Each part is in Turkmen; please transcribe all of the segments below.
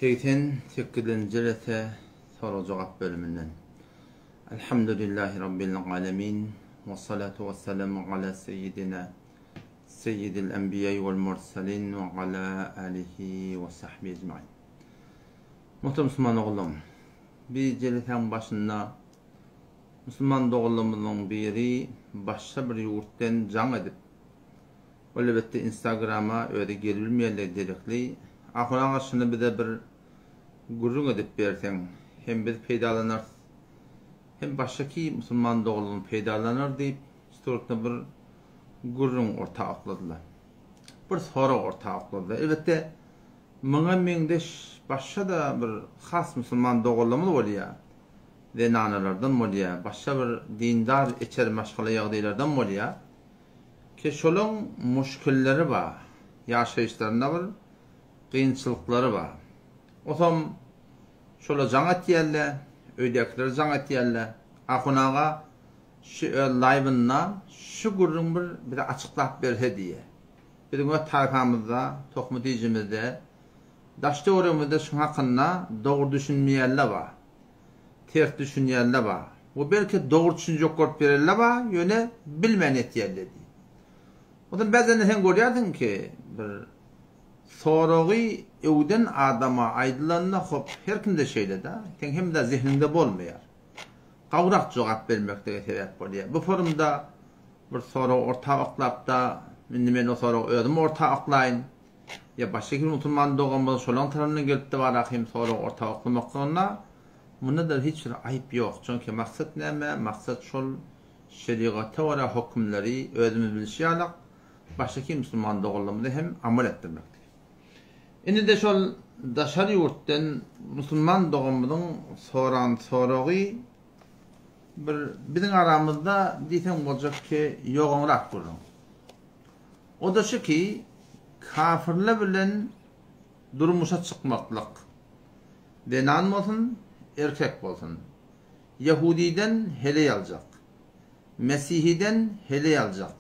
88-nji jelese sorag-jogap bölüminden. Elhamdülillahi Rabbil alemin. Ve salatu ve selamu ala seyyidina seyyidil enbiya vel mursalin ve ala alihi ve sahbihi ecmain. Muhterem musulman ogullarym, bir jelesäň başynda musulman doganlarymyzyň biri başga bir ýurtdan jaň edip, Ol elbetde instagrama özi gelibilmeýänligi derekli, Ahun aga şuny bize bir gürrüň edip berseň, hem biz peýdalanarys, hem başgaki musulman doganlarymyz peýdalanar diýip, şu bir gürrüň orta okladylar. Bir sorag orta okladylar. Elbetde muňa meňzeş başga-da bir has musulman doganlarymyz bolýar. Zenanalardan bolýar, başga bir dindar içeri maşgala ýagdaýlardan bolýar. Ki şolaň muşkilleri bar, ýaşaýyşlarynda bir kynçylyklary bar. Osam şola jaň etýärler, öýdäkilere jaň etýärler. Ahun aga şu öz laýwynda şu gürrüň bir bize açyklap berse diýýär. Biziň öz taýpamyzda, tohum-tijimizde, daş-töweregimizde şuň hakynda dogry düşünmeýänler bar. Ters düşünýänler bar. We belki dogry düşünjek bolup ýörenler bar, ýöne bilmän etýänler diýip. Onsoň bäzende sen görýärsiň ki, bir soragy öwden adama aýdylanda hop her kimde şeýle-dä, seň hem-de zehniňde bolmaýar. Gowrak jogap bermeklige sebäp bolýar. Bu forumda bir sorag orta oklapda, indi men o soragy özüm orta oklaýyn. Ýa başga kim musulman dogan bolsa şolaň tarapyndan gelipdi bara hem sorag orta oklamaklygynda munda-da hiç bir aýyp ýok. Çünki maksat näme? Maksat şol şerigata görä hökümleri özümiz bilşi ýalak başga kim musulman doganlarymyza hem amal etdirmekdir. Indi-de şol daşary ýurtdan musulman doganymyzyň soran soragy bir biziň aramyzda diýseň boljak ki ýogaňrak gürrüň. O-da şu ki, kafirler bilen durmuşa çykmaklyk, zenan bolsun, erkek bolsun, ýehudiden heleý aljak, mesihiden heleý aljak,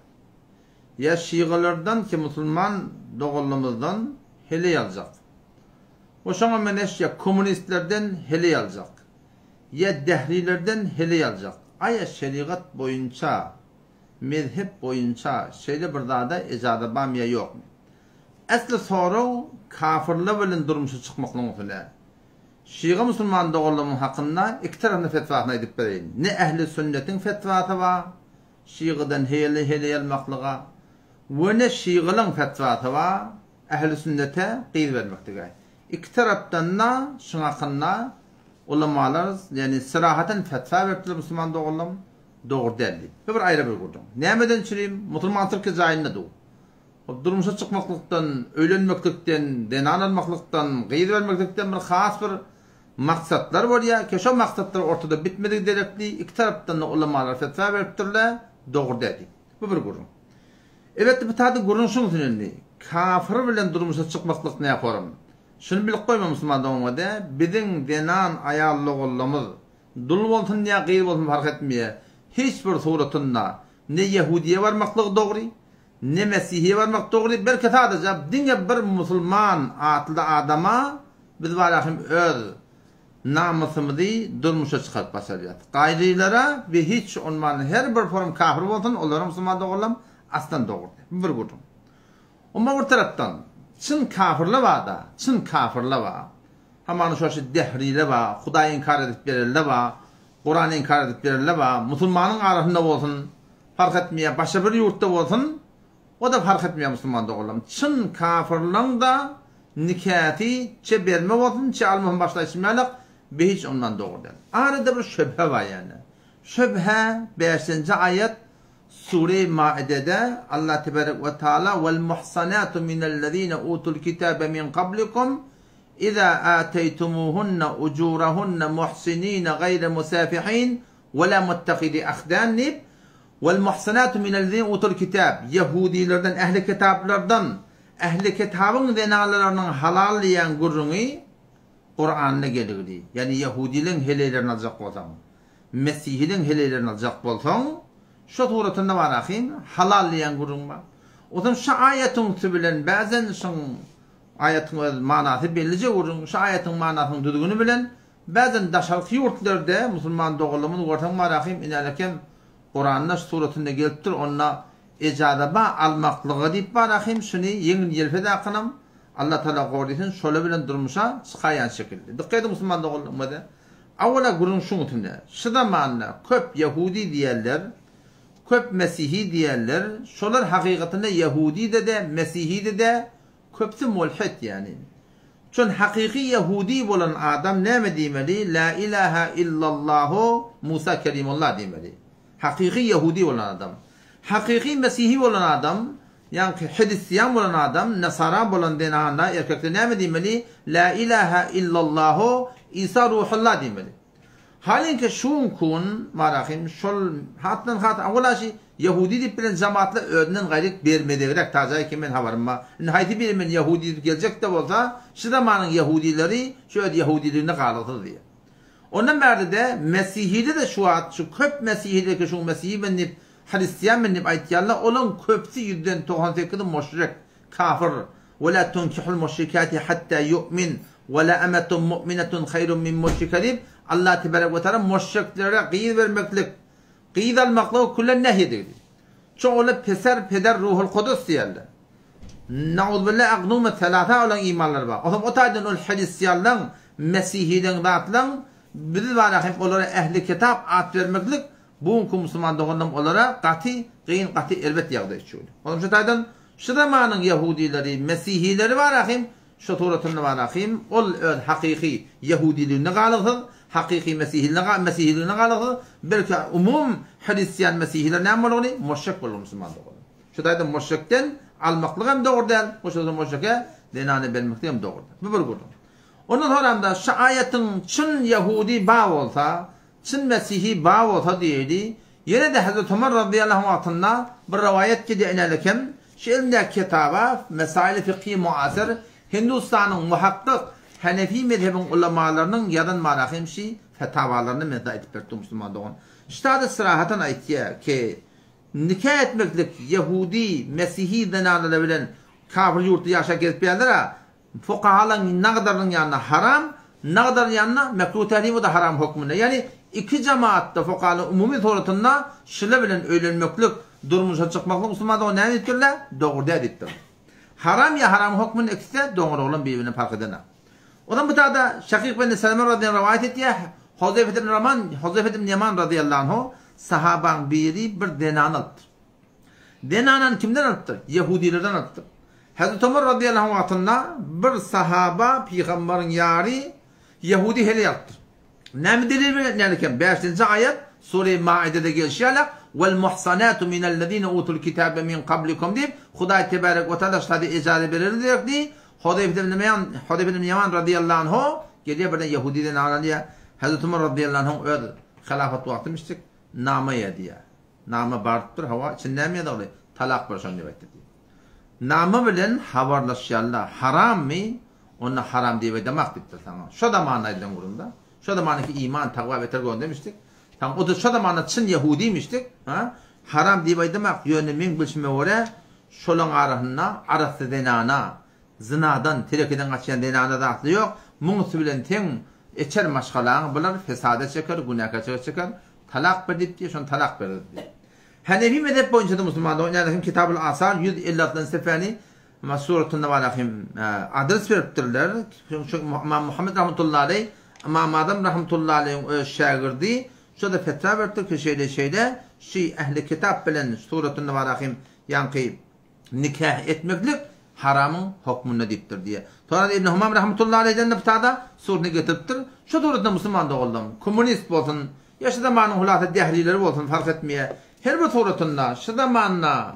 ýa şygalardan ki musulman doganlarymyzdan heleý aljak, we şoňa meňzeş ýa kommunistlerden heleý aljak, ýa dehrilerden heleý aljak, aýa şerigat boýunça Mezhep boýunça şeýle bir zada ejaza barmy ýa ýokmy? Esli sorag kafirler bilen durmuşa çykmaklygyň üstünde. Şyga musulman doganlarymyň hakynda iki tarapyny fetwasyny aýdyp bereýin. Ne ähli sünnetiň fetwasy bar şygadan heleý heleý almaklyga we ne şygalyň fetwasy bar ähli sünnete gyz bermeklige. Iki tarapdan-da şuň hakynda ulamalar ýagny syrahaten fetwa beripdirler musulman doganlarym. Dogry däl diýip. Bu bir aýra bir gürrüň. Nämeden çürim, musulmançylyk jaýynda dur. Ol durmuşa çykmaklykdan, öýlenmeklikden, zenan almaklykdan, gyz bermeklikden bir has bir maksatlar bolýar ki, şo maksatlar ortada bitmedigi derekli iki tarapdan-da ulamalar fetwa beripdirler, dogry däl diýip. Bu bir gürrüň. Elbetde bu taýda gürrüň şuň üçin indi, kafir bilen durmuşa çykmaklyk nähoram. Şuny bilip goýma musulman doganlar dä, biziň zenan aýal doganlarymyz Dul bolsun ýa gyz bolsun fark etmeýär. Hiç bir suratynda ne ýehudiýe barmaklygy dogry, ne mesihiýe barmak dogry, belki sadaja diňe bir musulman atly adama biz bara hem öz namysymyzy durmuşa çykaryp başarýas. Gaýrylara we hiç onman her bir forum kafir bolsun olara musulman doganlam aslan dogry. Bu bir gürrüň. Emma bir tarapdan çyn kafirler barda, çyn kafirler bar. Hamana şo şu dehrile bar, Hudaýy inkar edip berelde bar, Kurany inkar edip berelde bar, musulmanyň arasynda bolsun, fark etmeýär, başga bir ýurtda bolsun, o-da fark etmeýär musulman doganlarym. Çyn kafirleň-da nikäsi çe berme bolsun, çe alma bolsun başda aýtşym ýalak, bi hiç ondan dogry däl. Arada bir şübhe bar ýöne. Şübhe bäşinji aýat Sure-i Maidede Allah tebarek we taala Wal muhsanatu minellezine utul kitabe min kablikum iza ateytumuhunne ujurahunne muhsinine gayre musafihin we la muttehidi ahdan diýip Wal muhsanatu minellezine utul kitab Ýehudilerden ähli kitaplardan ähli kitabyň zenanlarynyň halal diýen gürrüňi Kuranda geligli. Ýagny ýehudileň heleýlerini aljak bolsaň. Mesihiliň heleýlerini aljak bolsaň, şo suratynda bar ahyn, halal diýen gürrüň bar. Onsoň şu aýatyň üsti bilen bäzen şuň Aýatyň öz manasy bellije gürrüň. Şu aýatyň manasynyň düzgüni bilen bäzin daşarky ýurtlarda musulman doganlarymyzy görseň marahym inälekem Kuranda şu suratynda gelipdir onda ejazaba almaklyga diýip barahym şuny ýeňil ýelpez akynam Allah Taala gorsyn şola bilen durmuşa çykaýan şekilde. Dykgat ediň musulman doganlarymyza. Awala gürrüň şuň üstünde. Şu zamanda köp ýahudi diýerler Köp mesihi diýerler, şolar hakykatynda ýahudide-de, mesihide-de, köpsi mulhit ýagny. Çün hakyky ýahudi bolan adam näme diýmeli, La ilaha illallahu Musa kelimullah diýmeli. Hakyky ýahudi bolan adam. Hakyky mesihi bolan adam, ýaňky hristian bolan adam, nasara bolan zenanda, erkekde näme diýmeli, La ilaha illallahu Isa ruhullah diýmeli. Halinki şunkun marahim şol hatdan hat awala şi ýahudi diýip bilen jamatlar özünden gaýryk bermezegräk tajaý ki men habarym bar. Indi haýsy biri men ýahudi diýip geljekde bolsa şi zamanyň ýahudileri şu öz ýahudiliginde galygsyz diýýär. Ondan bärde-de mesihide-de şu wagt şu köp mesihide ki şuň mesihi men diýip hristian men diýip aýtýarlar olaň köpsi ýüzden 98-i moşrek Kafyr, Ve la tunkihul müşrikati hatta yu'min ve la emetun mu'minetun haýrun min müşrike diýip, Allah tebarek we taala müşriklere gyz bermeklik, gyz almaklygy küllen nehy edildi. Çünki olar peser, peder, ruhul kudus diýerler. Nauzubilla agnume selasa olaň imanlary bar. Olam o taýdan ol hristianlaň, mesihileň zatlaň biz bara hem olara ehli kitap at bermeklik Bu günki musulman doganlarym olara gaty gyn gaty erbet ýagdaý üçin. Olam şu taýdan şu zamanyň ýahudileri, mesihileri bar ahim, şu suratynda bar ahim, ol öz hakyky ýahudiligine galygsyz, hakyky mesihiligine mesihiligine galygsyz, belki umum hristian mesihiler näme bolgyny? Moşşek bolgy musulman doganlar. Şu taýdan moşşekden almaklyk hem dogry däl, goşa moşşeke zenany bermeklik hem dogry däl. Bu bir gürrüň. Ondan soramda şu aýatyň çyn ýahudi ba bolsa, Çyn mesihi ba bolsa diýdi. Ýene-de Hezreti Omar razyýallahu anh wagtynda bir rowaýat gelýär inälekem, şu elimdäki kitaba Mesaili fikhi muasyr Hindustanyň muhakkyk Hanefi mezhebiň ulamalarynyň ýazan marahim şi fetawalaryny men size aýdyp beripdim musulman dogan. Ştada syrahatan aýtýar ki nika etmeklik ýehudi mesihi zenanalary bilen kafir ýurtda ýaşap gezip ýärler-a Fukahalaryň nagdarynyň ýanynda haram, nagdaryň ýanynda mekruh tährim o-da haram hökmünde. Ýagny iki jemaatda fukahalaryň umumy suratynda şile bilen öýlenmeklik, durmuşa çykmaklyk musulman dogan näme diýipdirler? Dogry däl diýipdirler. Haram ýa haram hökmünde ikisi-de dogry oglan bir-birine parh edenok. Ondan bu taýda Şakyk ibn Seleme razyýallahu anh rowaýat etýär, Huzeýfe ibn Raman, Huzeýfe ibn Ýeman razyýallahu anhu sahabaň biri bir zenany alypdyr. Zenanany kimden alypdyr? Ýehudilerden alypdyr. Hezreti Omar razyýallahu anh wagtynda bir sahaba, pygamberiň ýary, ýehudi heleý alypdyr. Näme delil bilen? Nälikem? Bäşinji aýat, Sure Maidede gelşi ýaly, Wal muhsanatu minellezine utul kitabe min kablikum diýip, Hudaý tebarek we taala şady ejaze bereli diýerdi. Huzeýfe ibn Ýeman, Huzeýfe ibn Ýeman razyýallahu anhu gelýär birden ýehudi zenany alýar. Hezreti Omar razyýallahu anhuň öz hilafat wagtymyşdyk, nama ýazýar. Nama barypdyr, hawa, içinde näme ýazygly? Talak ber şony diýip aýtdy diýip. Nama bilen habarlaşýanlar harammy? Onda haram diýip aýdamak diýipdir saňa. Şo zamanda aýdylan gürrüňda. Şo zamandaky iman, takwa beter görün demişdik. Saňa o-da şo zamanda çyn ýehudimişdik, ha? Haram diýip aýdamak, ýöne meň bilşime görä, şolaň arasynda arassa zenana, zynadan, terekeden gaçýan zenana zatly ýok. Muň üsti bilen seň eçer maşgalaň bular fesada çeker, günäkärçilige çeker. Talak ber diýipdi, şony talak berdi diýip. Hanefi mezhep boýunça-da musulman dogan ýa-da Kitabul Asar 156-njy sefäni suratynda bar hem adres beripdirler. Şu Ymam Muhammed rahmetullahi aleý, Ymam Azam rahmetullahi aleýiň öz şägirdi, şo-da fetwa beripdir ki, şeýle-şeýle, şu ähli kitap bilen suratynda bar hem ýaňky nikah etmeklik haramyň hokmunda diýipdir diýýär. Soňra Ibn Humam rahmetullahi aleýhden de bu tada suratny getiripdir. Şu suratda musulman doganlarym, kommunist bolsun, ýa şu zamanyň hulasa dehrileri bolsun fark etmeýär. Her bir suratynda şu zamanda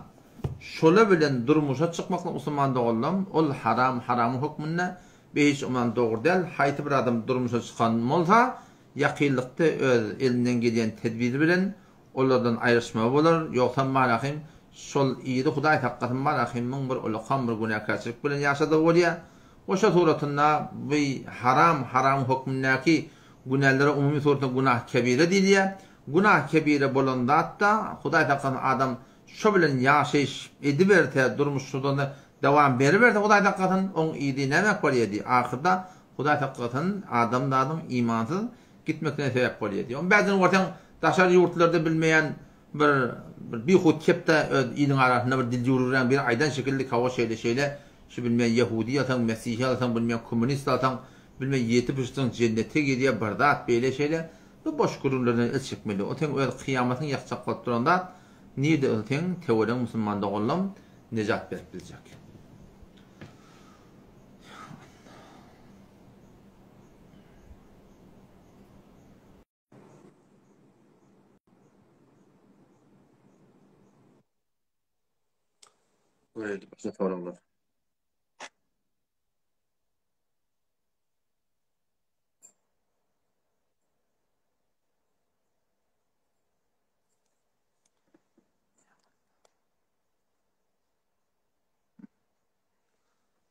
şolar bilen durmuşa çykmaklyk musulman doganlarym, ol haram, haramyň hokmunda, be hiç umman dogry däl. Haýsy bir adam durmuşa çykan bolsa, ýakynlykda öz elinden gelýän tedbiri bilen Olardan aýryşmagy bolar, ýogsam Malahym şol yzy Hudaý saklasyn Malahymyň bir ulakam bir günäkärçilik bilen ýaşadygy bolýar. We şo suratynda bu haram, haram hökmündäki günälere umumy suratynda günah kebire diýilýär. Günah kebire bolan zatda Hudaý saklasyn adam şo bilen ýaşaýyş ediberse durmuş şodanda. Dowam beriberse Hudaý saklasyn, oň yzy näme bolýar diý. Ahyrda Hudaý saklasyn, adamzadyň imansyz gitmekine sebäp bolýar diý. Oň bäzini görseň daşary ýurtlarda bilmeýän bir bir bihut kepde öz iliň arasynda bir dil ýüwrübirän biri aýdan şekilli hawa şeýle şeýle şu bilmeýän ýehudi alsaň, mesihi alsaň, bilmeýän kommunist alsaň, bilmeýän ýeti pyşdyň jennete girýär bir zat beýle şeýle. Bu boş gürrüňlerden el çekmeli. O seň öz kyýamatyňy ýakjak bolup duran zat. Nirde ol seň töweregiň musulman doganlaň nejat berip biljek. Göreli başga soraglar.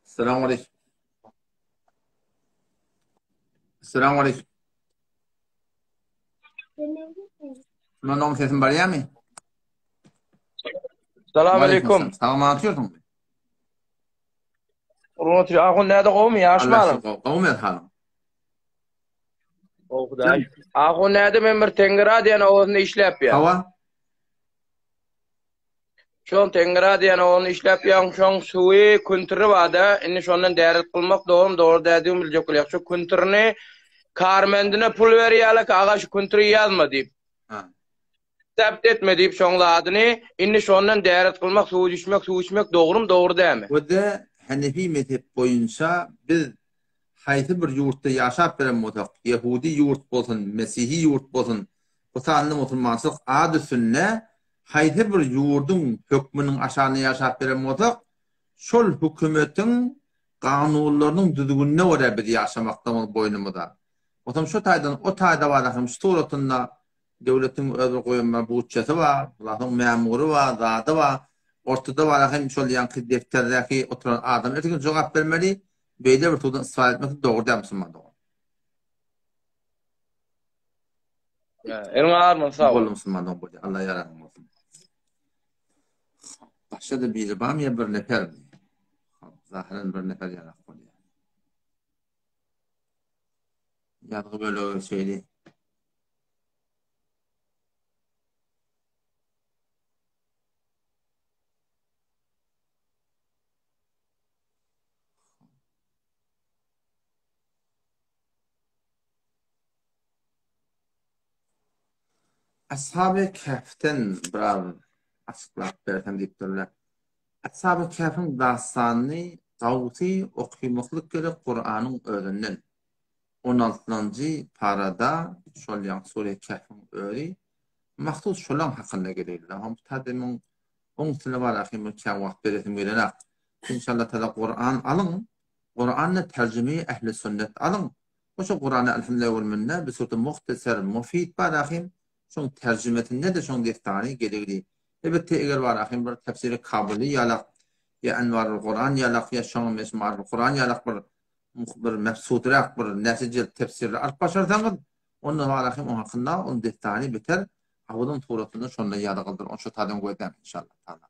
Selamun aleyküm. Selamun aleyküm. Şundan sesim barýarmy? Salam aleyküm. Salam atýarsyň. Urun Ahun näde gowmy ýaşmalyň? Gowmy halyň? O Hudaý. Ahun näde men bir Tengira diýen owazynda işläp ýa. Hawa. Şoň Tengira diýen owazynda işläp ýaň, şoň suwy küntüri barda, indi şondan däret kylmak dogrymy dogry dädigimi biljek bolýak. Şu küntürini karmendine pul berýärler ki, aga şu küntüri ýazma diýip. Ha. Zabt etme diýip şoň zadyny, indi şondan däret kylmak, suwa düşmek, suw içmek dogrymy, dogry dälmi? Bizde Hanefi mezhep boýunça biz haýsy bir ýurtda ýaşap beren bolsak, ýehudi ýurt bolsun, mesihi ýurt bolsun, hususan-da musulmançylyk ad üstünde haýsy bir ýurduň hökmüniň aşagynda ýaşap beren bolsak, şol hökümetiň kanunlarynyň düzgünine görä biz ýaşamakdamyz boýnumyza. Otam şo taýdan o taýda bar hem şu suratynda Döwletiň öz bir goýan bir butçasy bar, ondan soň mämury bar, zady bar. Ortada bar hem şol ýaňky depderdäki oturan adam erteki jogap bermeli. Beýle bir suwdan istifade etmek dogry däl musulman dogan. Eliň armyny sag bol. Musulman dogan bolýar. Allah ýaradyň bolsun. Başga-da biri barmy ýa bir nepermi? Zahyran bir nefer ýarak bolýar. Ýazgy bölegi şeýle. Ashaby Kehfden biraz açyklap bersem diýipdirler. Ashaby Kehfiň dastanyny gawsy okymaklyk gerek Kuranyň özünden. On altynjy parada şol ýaňky sure Kehfiň özi mahsus şolaň hakynda gelýär. Hom tadymyň oň üstüne barahym bir kän wagt beresim gelenak. Inşallah taala Kuran alyň. Kurany terjime ehli sünnet alyň. Oşo Kurany elhamdülillah wal minne bi sureti muhteser mufid barahym şoň terjimesinde-de şoň dessany gelegli. Elbetde eger barahym bir tefsiri Kabyly ýalak ýa Enwarul Kuran ýalak ýa şoňa meş Maariful Kuran ýalak bir bir mebsutrak bir näçe jilt tefsirli alyp başarsaňyz, onda barahym oň hakynda ol dessany beter Awyzyň suratynda şonda ýazgyldyr. Ony şo taýdan gözläň inşallah taala.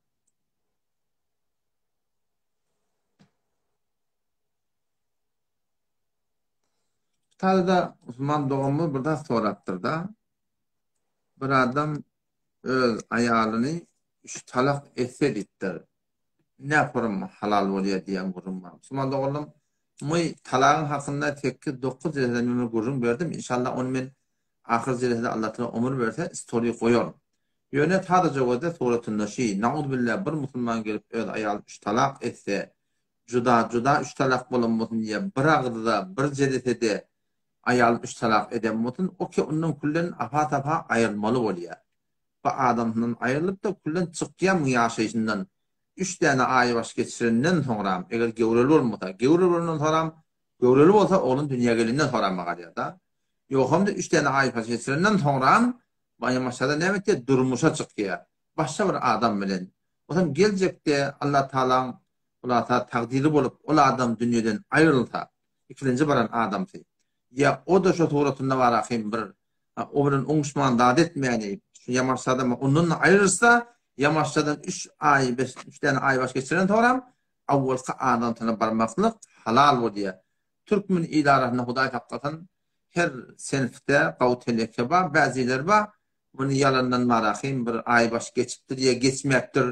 Bu taýda musulman doganymyz bir zat sorapdyr-da. Bir adam öz aýalyny üç talak etse diýipdir. Näporum halal bolýar diýen gürrüň bar. Musulman doganlarym, my talagyň hakynda sekiz-dokuz jelesede men bir gürrüň berdim. Inşallah ony men ahyr jelesede Allah Tagala ömür berse story goýaryn. Ýöne sadaja gözde suratynda şi, nauzubilla bir musulman gelip öz aýalyny üç talak etse, juda-juda üç talak bolan bolsun ýa bir agyzda, bir jelesede aýalyny üç talak eden bolsun, oke ondan küllen apa-sapa aýrylmaly bolýar. Bu adamsyndan aýrylyp-da küllen çykýar muň ýaşaýşyndan. Üç däne aýbaş geçirenden soňram, eger göwreli bolmasa, göwreli bolandan soňram, göwreli bolsa oglan dünýä gelenden soňram galýar-da. Ýogsam-da üç däne aýbaş geçirenden soňram baýamaşada näme etýär? Durmuşa çykýar. Başga bir adam bilen. Onsoň geljekde Allatagalaň hulasa takdyry bolup ol adam dünýeden aýrylsa, ikilenji baran adamsy, ýa o-da şo suratynda barahym bir o bilen oňuşman zat etmäni, şu ýamaşsadam ondan-da aýrylsa, ýamaşsadan üç aý, beş, üç däne aý baş geçiren soňram. awwalky adamsyna barmaklyk halal bolýar. Türkmen il arasynda Hudaý saklasyn her senfde gawy teleke bar, bäzileri bar, muny ýalandan barahym bir aýbaş geçipdir ýa geçmäpdir,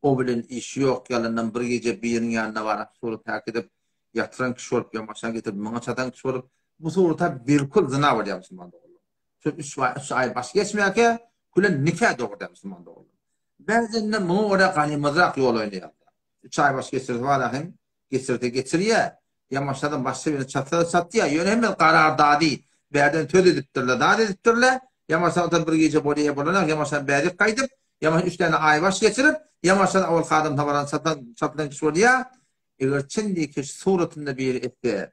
o bilen işi ýok, ýalandan bir gije biriniň ýanyna baryp surat äkidip ýatyran kişi bolup ýa maşyna getirip muňa çatan kişi bolup, bu surata bilkul zyna bolýar musulman doganlar. Şol üç aý, üç aý baş geçmäkä külen nika dogurýar musulman doganlar. Bäzende muňa görä ganymazrak ýol oýnaýarlar. Üç aý baş geçirse barahym Geçirse geçirýä, ýamaşsadan başga birine çatsa-da çatýa. Ýöne hemme garardady bärden söz edipdirler, zat edipdirler. Ýamaşsadan bir gije bolýa bolanok, ýamaşsadan bärik gaýdyp, ýamaş üç däne aýbaş geçirip, ýamaşsadan owalky adam tabaran çatan, çatylan kişi bolýa. Eger çyn nikeş suratynda biri etse,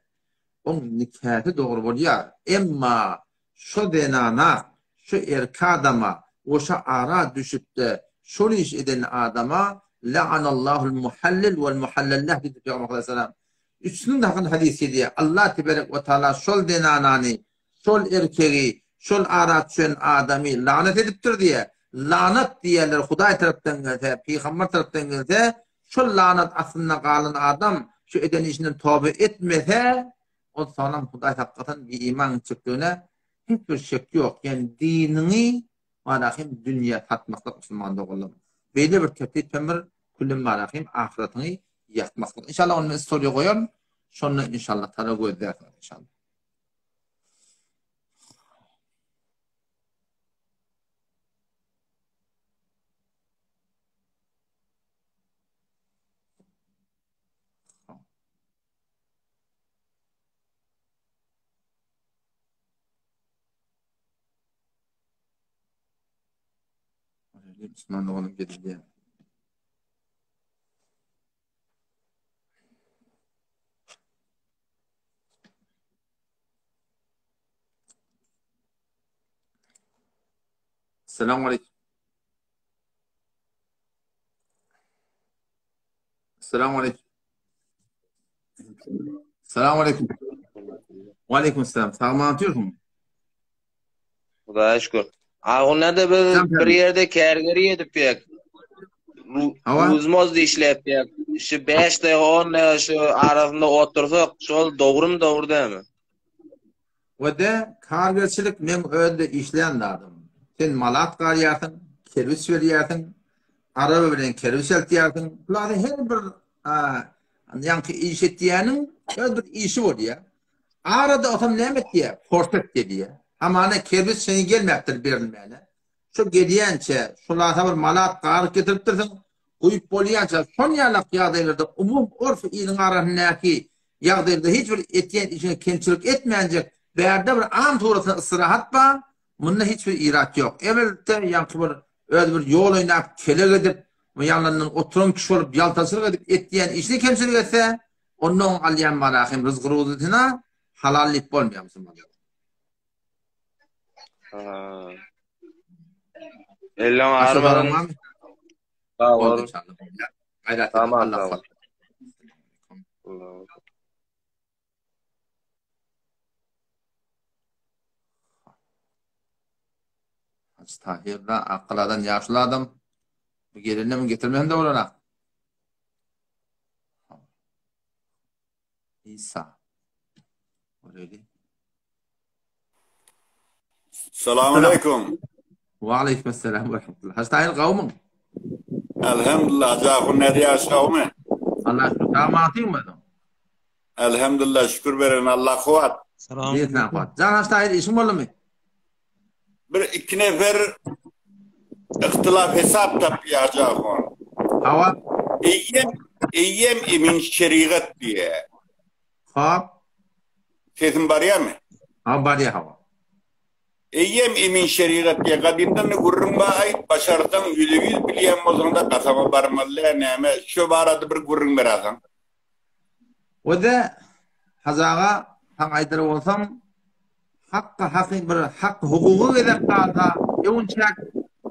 oň nikasy dogry bolýar. Emma Şo zenana, şo erki adama we şo ara düşüp-de şol iş eden adama La'anallahul muhallil wal muhallal leh diýdi Pygamber aleyhisselam. Üçüsiniň-de hakynda hadys gelýär. Allah teberek we taala şol zenanany, şol erkegi, şol ara düşen adamy lanat edipdir diýýär. Lanat diýýärler Hudaý tarapdan gelse, pygamber tarapdan gelse, şol lanat astynda galan adam şu eden işinden toba etmese, Ol sonam Hudaý saklasyn biiman gitjekdigine hiç bir şek ýok. Ýani diniňi barahym dünýä satmaklyk musulman doganlarym. Beýle bir tertip hem bir külüm barahym ahyratyňy ýakmaklyk. Inşallah ony men storyýa goýaryn. Şonda inşallah tala gözlärsiňiz inşallah. Müslüman doganym geldi. Selamun aleyküm. Selamun aleyküm. Selamun aleyküm. Ve aleyküm selam. Sag otyrsyň? Hudaýa şükür. Agunda biz bir ýerde kärgeri edip ýek. Uzmoz işläp ýek. Şu 5 daýy 10 daýy şu arasynda otursak, şol dogrymy dogry dälmi? We de kargerçilik meň özde işleýän zadym. Sen malat garýarsyň, kerwiç berýärsiň, araba bilen kerwiç eltýärsiň. Bularda her bir ýaňky iş etýäniň öz bir işi bolýar. Arada otam näme etýär? Forset gelýär. Hamana kerwiç şeýe gelmäpdir berilmäne. Şu gelýänçä, şulasa bir malat garyp getiripdirsiň, guýup bolýança, şon ýalak ýagdaýlarda umum orf iliň arasyndaky ýagdaýlarda hiç bir etýän işiňe kemçilik etmänjek bärde bir am suratynda ystyrahat bar, munda hiç bir irat ýok. Elbetde ýaňky bir özi bir ýol oýnap, kelek edip, ýalandan oturan kişi bolup ýaltaçylyk edip etýän işine kemçilik etse, onda oň alýan marahym ryzgy-ruzysyna halal diýip bolmaýar musulmanlar. Elleň armadan. Sag bol. Gaýrat Tamam, Allah sag bol. Hajy Tahir da akgyladan ýaşuly adam. Bu gelende mi getirmesem de bolar. Isa. Göreli. Salam aleykum. Wa aleyküm selam we rahmetullah. Hajy Tahir gawmyň? Elhamdülillah Jahun nädýär sagmy? Allah şükür. Sag mı? Elhamdülillah şükür beren Allah kuwat. Salam. Diýetän kuwat. Jan Hajy Tahir işiň boldumy? Bir iki nefer ihtilaf hesap tapýar Jahun. Hawa. Eýýäm eýýäm emin şerigat diýe. Hop. Sesim barýarmy? Ha barýar hawa. Eýýäm emin şerigat diýe gadymdan da gürrüň bar aýt başarsaň ýüze ýüz bilýän bolsaňda kasama barmaly däl näme şo barada bir gürrüň beräsaň. Öde Hajy aga saňa aýdar bolsam hakka haky bir hak hukugy gezek galsa öwünçäk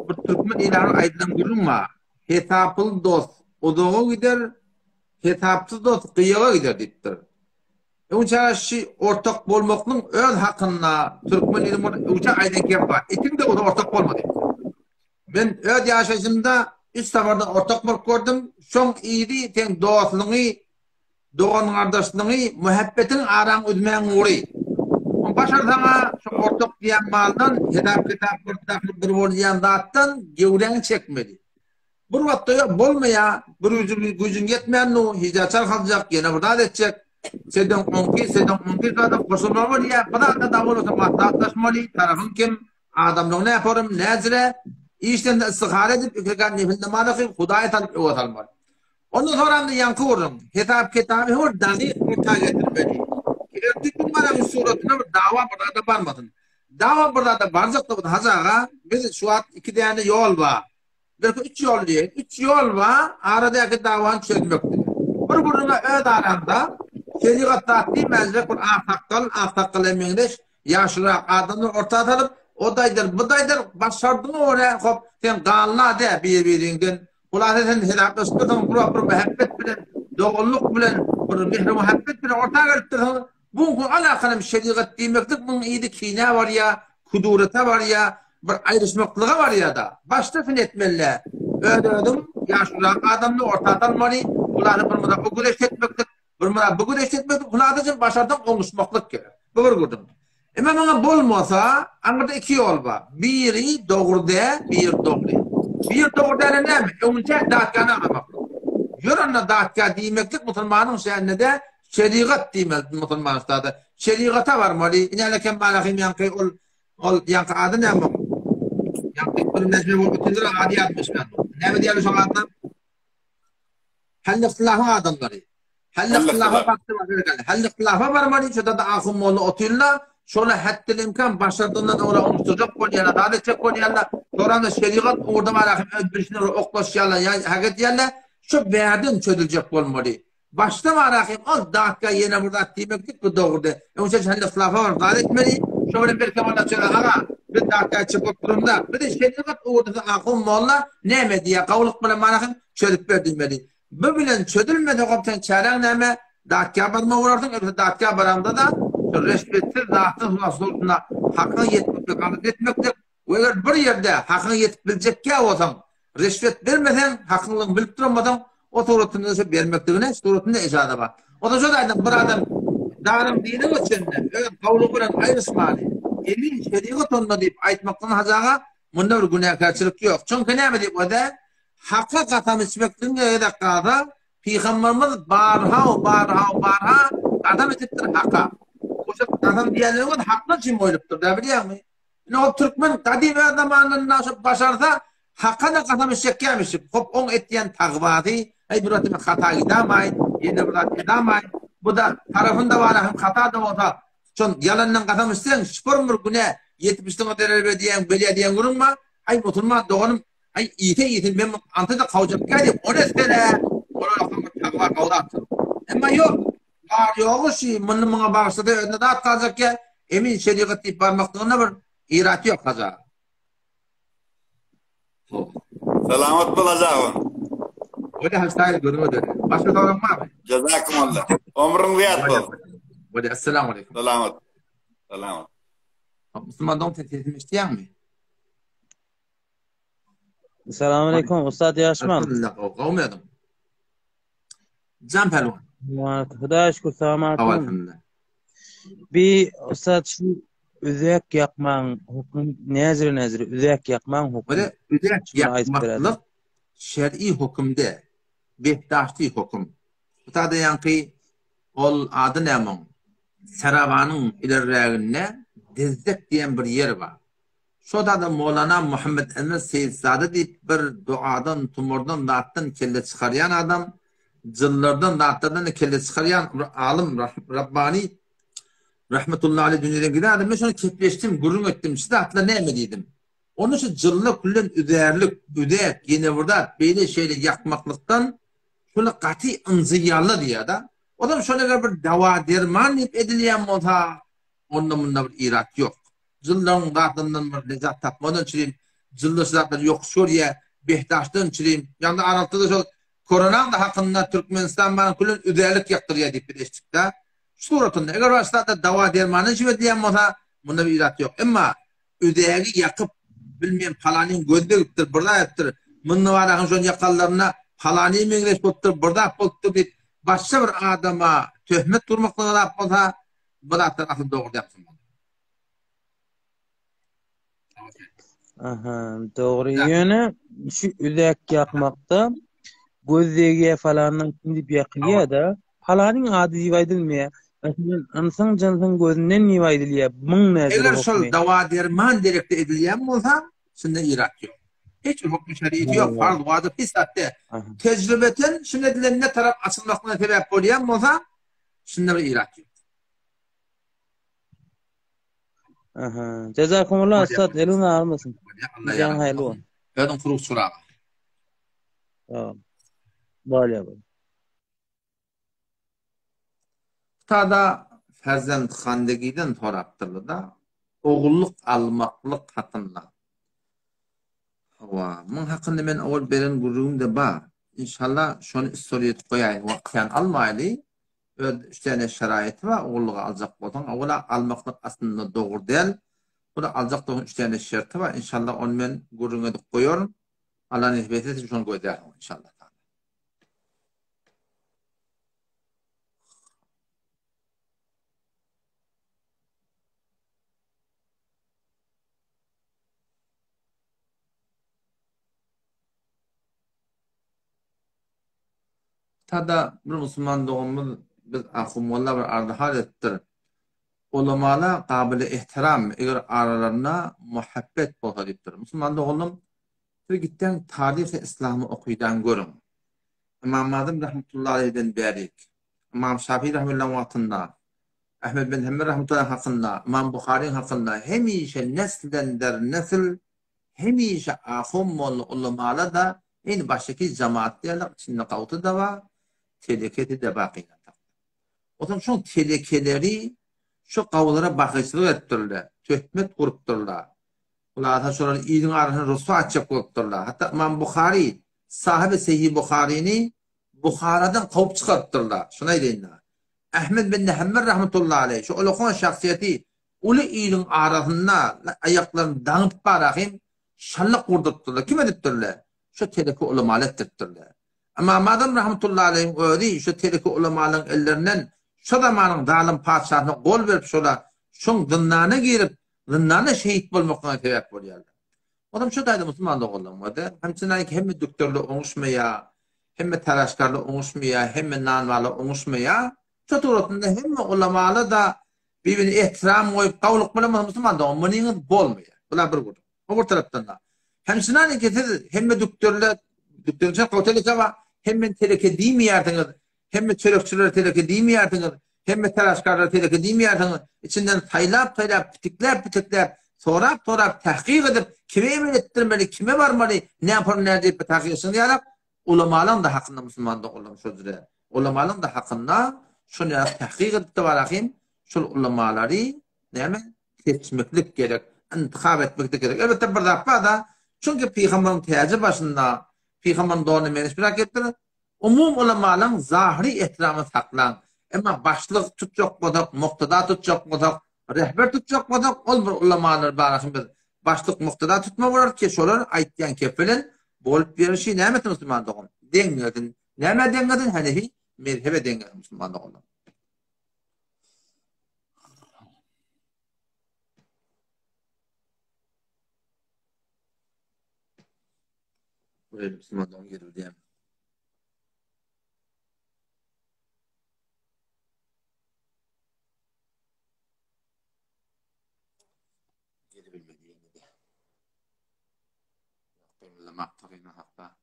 bir türkmen ilaryň aýdylan gürrüň bar hesaply dost uzaga gider hesapsyz dost gyýaga gider diýipdir. Öwünçäk şi ortak bolmaklyň öz hakynda türkmen ili bir öwünçäk aýdan gep bar itiň de bolsa ortak bolma diýipdir. Men öz ýaşaýşymda. Üç sapardan ortak bolup gördüm. Şoň yzy seň dostlugyňy, dogan-gardaşlygyňy, muhabbetiňi araň üzmäň ugry. Oň başarsaň-a şu ortak diýen maldan, hesap-kitap bir dahyl bir bolýan zatdan gewräňi çekmeli. Bir wagtda ýok bolmaýa, bir güýjüň güýjüň ýetmän du, hijä çalkaljak, ýene bir zat etjek. Seden oňky, seden oňky zada goşulmaly bolýa. Bir zatda dawa bolsa maslahatlaşmaly, tarapyň kim, adamlygy näporum, näjire, işden-de istihara edip, iki rekat nefil namaz okyp, Hudaýa salyp öe salmaly. Ondan soramda ýaňky gürrüň, hesap-kitaby her dagyk orta getirmeli. Eger düzgün garaňyň suratynda bir dawa bir zada barmasyn. Dawa bir zada barjak-da bolsa Hajy aga, biz şu wagt iki däne ýol bar. Belki üç ýol diýeýin. Üç ýol bar aradaky dawany çözmekde. Bir gürrüňe öz araňda şerigat zat diýmänjek bir aksakgal, aksakgala meňzeş ýaşulyrak adamlar orta salyp, o-da aýdar, bu-da aýdar, başardyňa görä hop, sen galna-dä bir-biriňden. Hulasa sen hesaplaşypdyrsyň, bir wagt bir mähebbet bilen, doganlyk bilen, bir mähir-muhabbet bilen orta gelipdirsiň. Buňky alakanam şerigat diýmeklik muň yzy kinä barýa, kudurete barýa, bir aýryşmaklyga barýada. Başda syn etmelidä. Öz-özüň ýaşulyrak adamny orta salmaly, hulasa bir myra o güreş etmeklik, bir myra bu güreş etmeklik, hulasaça başarsaň oňuşmaklyk gerek. Bu bir gürrüň. Emma muňa bolmasa, aňyrda iki ýol bar. Biri dogry däl, biri dogry. Biri dogry däli näme? Öňünçä datgany agzamaklyk. Ýör onda datga diýmeklik musulmanyň şäninde şerigat diýmeli musulman ustada. Şerigata barmaly. Ine kem malahym ýaňky ol ol ýaňky ady näme? Ýaňky bir mejme bolup otyr, ady ýazmyş men. Näme diýýär şoň adyna? Hal-yhtilafa adamlary. Hal-yhtilafa Hal-yhtilafa barmaly, şo da ahun molla otyrla, şola hatdil imkan başardygyndan ola oňuşdyrjak bolýarlar, zat etjek bolýarlar. Soran-da şerigat ugurda barahym öz bilşine görä oklaşýarlar, ýa hak edýärler. Şo bärden çözüljek bolmaly. Başda barahym ol datga ýene bir zat diýmeklik bu dogry däl. Öňçe hal-yhtilafa baryp zat etmeli. Şo bilen belki onda çöze aga, biz datga etjek bolup durumda, bizi şerigat ugurda ahun molla näme diýýär, gowulyk bilen barahym çözüp ber diýmeli. Bu bilen çözülmese hop sen çäräň näme? Datga barmaly bolarsyň, elbetde datga baraňda-da rüşwetsiz zatsyz hususyna hakyňa ýetmeklik alada etmeklik we eger bir ýerde hakyňa ýetip biljekkä bolsaň, rüşwet bermeseň, hakyňlygyny bilip duran bolsaň, o suratynda şo bermekligine suratynda ejaza bar. Onda şo aýdam bir adam daryň dini geçende öz gowlugy bilen aýryşmaly. Emin şerigat onda diýip aýtmakdan hajaga munda bir günäkärçilik ýok. Çünki näme diýip öde Haka kasam içmekligiň gezek galsa, Pygamberimiz barha, barha, barha kasam içipdir Haka. Oşa kasam diýenleriňiz hakdan çyn goýlupdyr-da, bilýäňmi? Ine ol türkmen gadym öz zamanynda şo başarsa, Haka-da kasam içjekkämiş. Hop oň etýän tagwasy, heý bir wagt men hata gidamaýyn, ýene bir zat edamaýyn. Bu-da tarapynda bar hem hata-da bolsa, şol ýalandan kasam içseň, şükür bir günä ýetip içdiň o zerer berýäň, belýä diýen günüň bar. Aý musulman doganym, Aý, iýse iýsin, men muny anta-da kawjak diýip, ony etse-de, olar soňra tagwa gawzapdyr. Emma ýok, bar-ýogy şi, muny muňa bagyşlasa özüne zat galjak ýa, emin şerigat diýip barmaklygynda bir irat ýok, Hajy aga. Salamat bol Hajy aga. Bolýa Hajy Taýyr, gözüňe döneýin. Başga soragyň barmy? Jazakumullah. Ömrüň zyýat bolsun. Bolýa, essalamu aleýkum. Salamat. Salamat. Musulman dogan sen sesimi eşidýäňmi? Salam aleyküm Ustad Ýaşman. Elhamdülillah gowmy özüň? Jan pälwan. Hudaýa şükür salamat. Elhamdülillah. Bir Ustad şu üzek ýakmaň hukm näzire näzire üzek ýakmaň hukm. Böyle üzek ýakmaklyk şer'i hukmde behdaşty hukm. Bu tada ýaňky ol ady näme oň? Sarabanyň ilerräginde Dezzek diýen bir ýer bar. Şo-da-da Molana Muhammet Emir Seýitzade diýip bir duadan, tumardan, zatdan kelle çykarýan adam, jynlardan, zatlardan-da kelle çykarýan bir alym, Rabbani, rahmetullahi aleýh dünýeden giden adam. Men şony kepleşdim, gürrüň etdim, şu zatlar näme diýdim. Onda şu jynlar küllen üzärlik, üzäk, ýene bir zat, beýle-şeýle ýakmaklykdan şuny gaty ynjyýarlar diýýär-de. Ozal şol eger bir dawa-derman diýip edilýän bolsa, onda munda bir irat ýok. Jynlaryň zatlaryndan bir lezzet tapmadan çirim, jynlar şu zatlary ýokuş görýär, behdaşdan çirim. Ýagny aralykda-da şol koronaň-da hakynda Türkmenistan bana külen üzärlik ýakdyrýar diýip biz eşitdik-de. Şu suratynda, eger başga zatlar dawa-dermandan şibe diýen bolsa, munda bir irat ýok. Emma üzägi ýakyp, bilmeýän palanyň gözi degipdir, bir zat edipdir. Munda baragyň şol ýakallaryna palany meňzeş bolupdyr, bir zat bolupdyr diýip, başga bir adama töhmet urmaklyga zat bolsa, bu zatlar asyl dogry däl musulman. Aha, dogry. Ýöne şu üzäk ýakmakda göz degýär falandan kim diýip ýakylýar-da. Palanyň ady diýip aýdylmaýar. Meselem, ynsyň jynsyň gözünden diýip aýdylýar. Muň nädür Eger şol hukmy? dawa-derman derekde edilýän bolsa, şunda irat ýok. Hiç bir hukmy şeriýeti ýok, farz, wajyp hiç zat däl. Tejribeten şunda edilende tarap açylmaklygyna sebäp bolýan bolsa, şunda bir irat ýok. Aha. Jazakumullah ussat, eliň agyrmasyn. Gijäň haýyrly bolsun. Özüň kurukçyl aga. Sag ol. Bolýar. Tada Ferzent Handegiden sorapdyrlar-da, ogullyk almaklyk hakynda. Hawa, muň hakynda men owal beren gürrüňim-de bar. Inşallah, şony üstol edip goýaýyn, wagt kän almaýly. Öz üç däne şeraýaty bar, ogullyga aljak bolsaň, owal-a almaklyk aslynda dogry däl. Bu-da aljak bolsaň üç däne şerti bar. Inşallah, ony men gürrüň edip goýaryn. Allah nesip etse, siz şony gözlärsiňiz, inşallah. Tada bir musulman doganymyz biz ahun molla bir arz-hal edipdir. Ulamala gabyly ehtiram, eger aralarynda muhabbet bolsa diýipdir. Musulman doganym, siz gitseň taryhy yslamy okydan görüň. Ymam Azam rahmetullahi aleýhden bärik, Ymam Şafi rahmetullahi wagtynda, Ahmet bin Hanbel rahmetullahi hakynda, Ymam Buharyň hakynda hemişe neslden-der nesl hemişe ahun molla ulamala-da indi başyky jamaat diýerler, içinde gawty-da bar, telekesi-de bar gynansak. Onsoň şoň telekeleri şu gawulara bakyşlyk edipdirler, töhmet gurupdyrlar. Hulasa şolary iliň arasynda ryswa etjek bolupdyrlar. Hatda Ymam Buhary, sahyby Sehi Buharyny Buharadan kowup çykarypdyrlar. Şuny aýdaýyn-da. Ahmet bin Hanbel rahmetullahi aleýh şu ullakan şahsyýeti uly iliň arasynda aýaklaryny daňyp barahym şallyk gurdurypdyrlar. Kim edipdirler? Şu teleke ulamaly etdiripdirler. Ymam Azam rahmetullahi aleýhiň özi şu teleke ulamalaryň ellerinden şo zamanyň zalym patyşasyna gol berip şola şoň zyndana girip zyndanda şehit bolmaklygyna sebäp bolýarlar. Onam şo taýda musulman doganlaryň bardy. Hemçinäki hemme dükderler oňuşmaýar, hemme taraşkarlar oňuşmaýar, hemme nanbalar oňuşmaýar. Şo suratynda hemme ulamalar-da bir-birine ehtiram goýup, gawulyk bilen bolsa musulman dogan munyňyz bolmaýar. Bular bir gürrüň. O bir tarapdan-da. Hemçinäki siz hemme dükderler, dükderiň içinde gowy teleke bar, hemme teleke diýmeýärsiňiz, Hemme çörekçilere teleke diýmeýärsiňiz, hemme taraşkarlara teleke diýmeýärsiňiz, içinden saýlap-saýlap, pitikläp-pitikläp, sorap-sorap, tahkyk edip, kime emel etdirmeli, kime barmaly, näpor nädip diýip tahkyk etşiňiz ýalak, ulamalaň-da hakynda musulman doganlarym şol jüre, ulamalaň-da hakynda şol ýalak tahkyk edip-de barahym, şol ulamalary näme seçmeklik gerek, intihap etmeklik gerek. Elbetde bir zat bar-da, çünki pygamberiň täji başynda, pygamberiň dony meňzeş bir hakytdyr, Umum ulamalaň zahyry ehtiramyny saklaň. Emma başlyk tutjak bolsak, muktada tutjak bolsak, rehber tutjak bolsak, ol bir ulamalar barasyn biz başlyk muktada tutma bolar ki, şolar aýtýan kefilen bolup berişi näme etsin musulman dogan? Deň gelsin. Nämä deň gelsin? Hanefi mezhebe deň gelsin musulman doganlar. Buraya Müslümandan gelir diye. Gelebilmedi ýene-de. Gymyldamaktygyn hakda.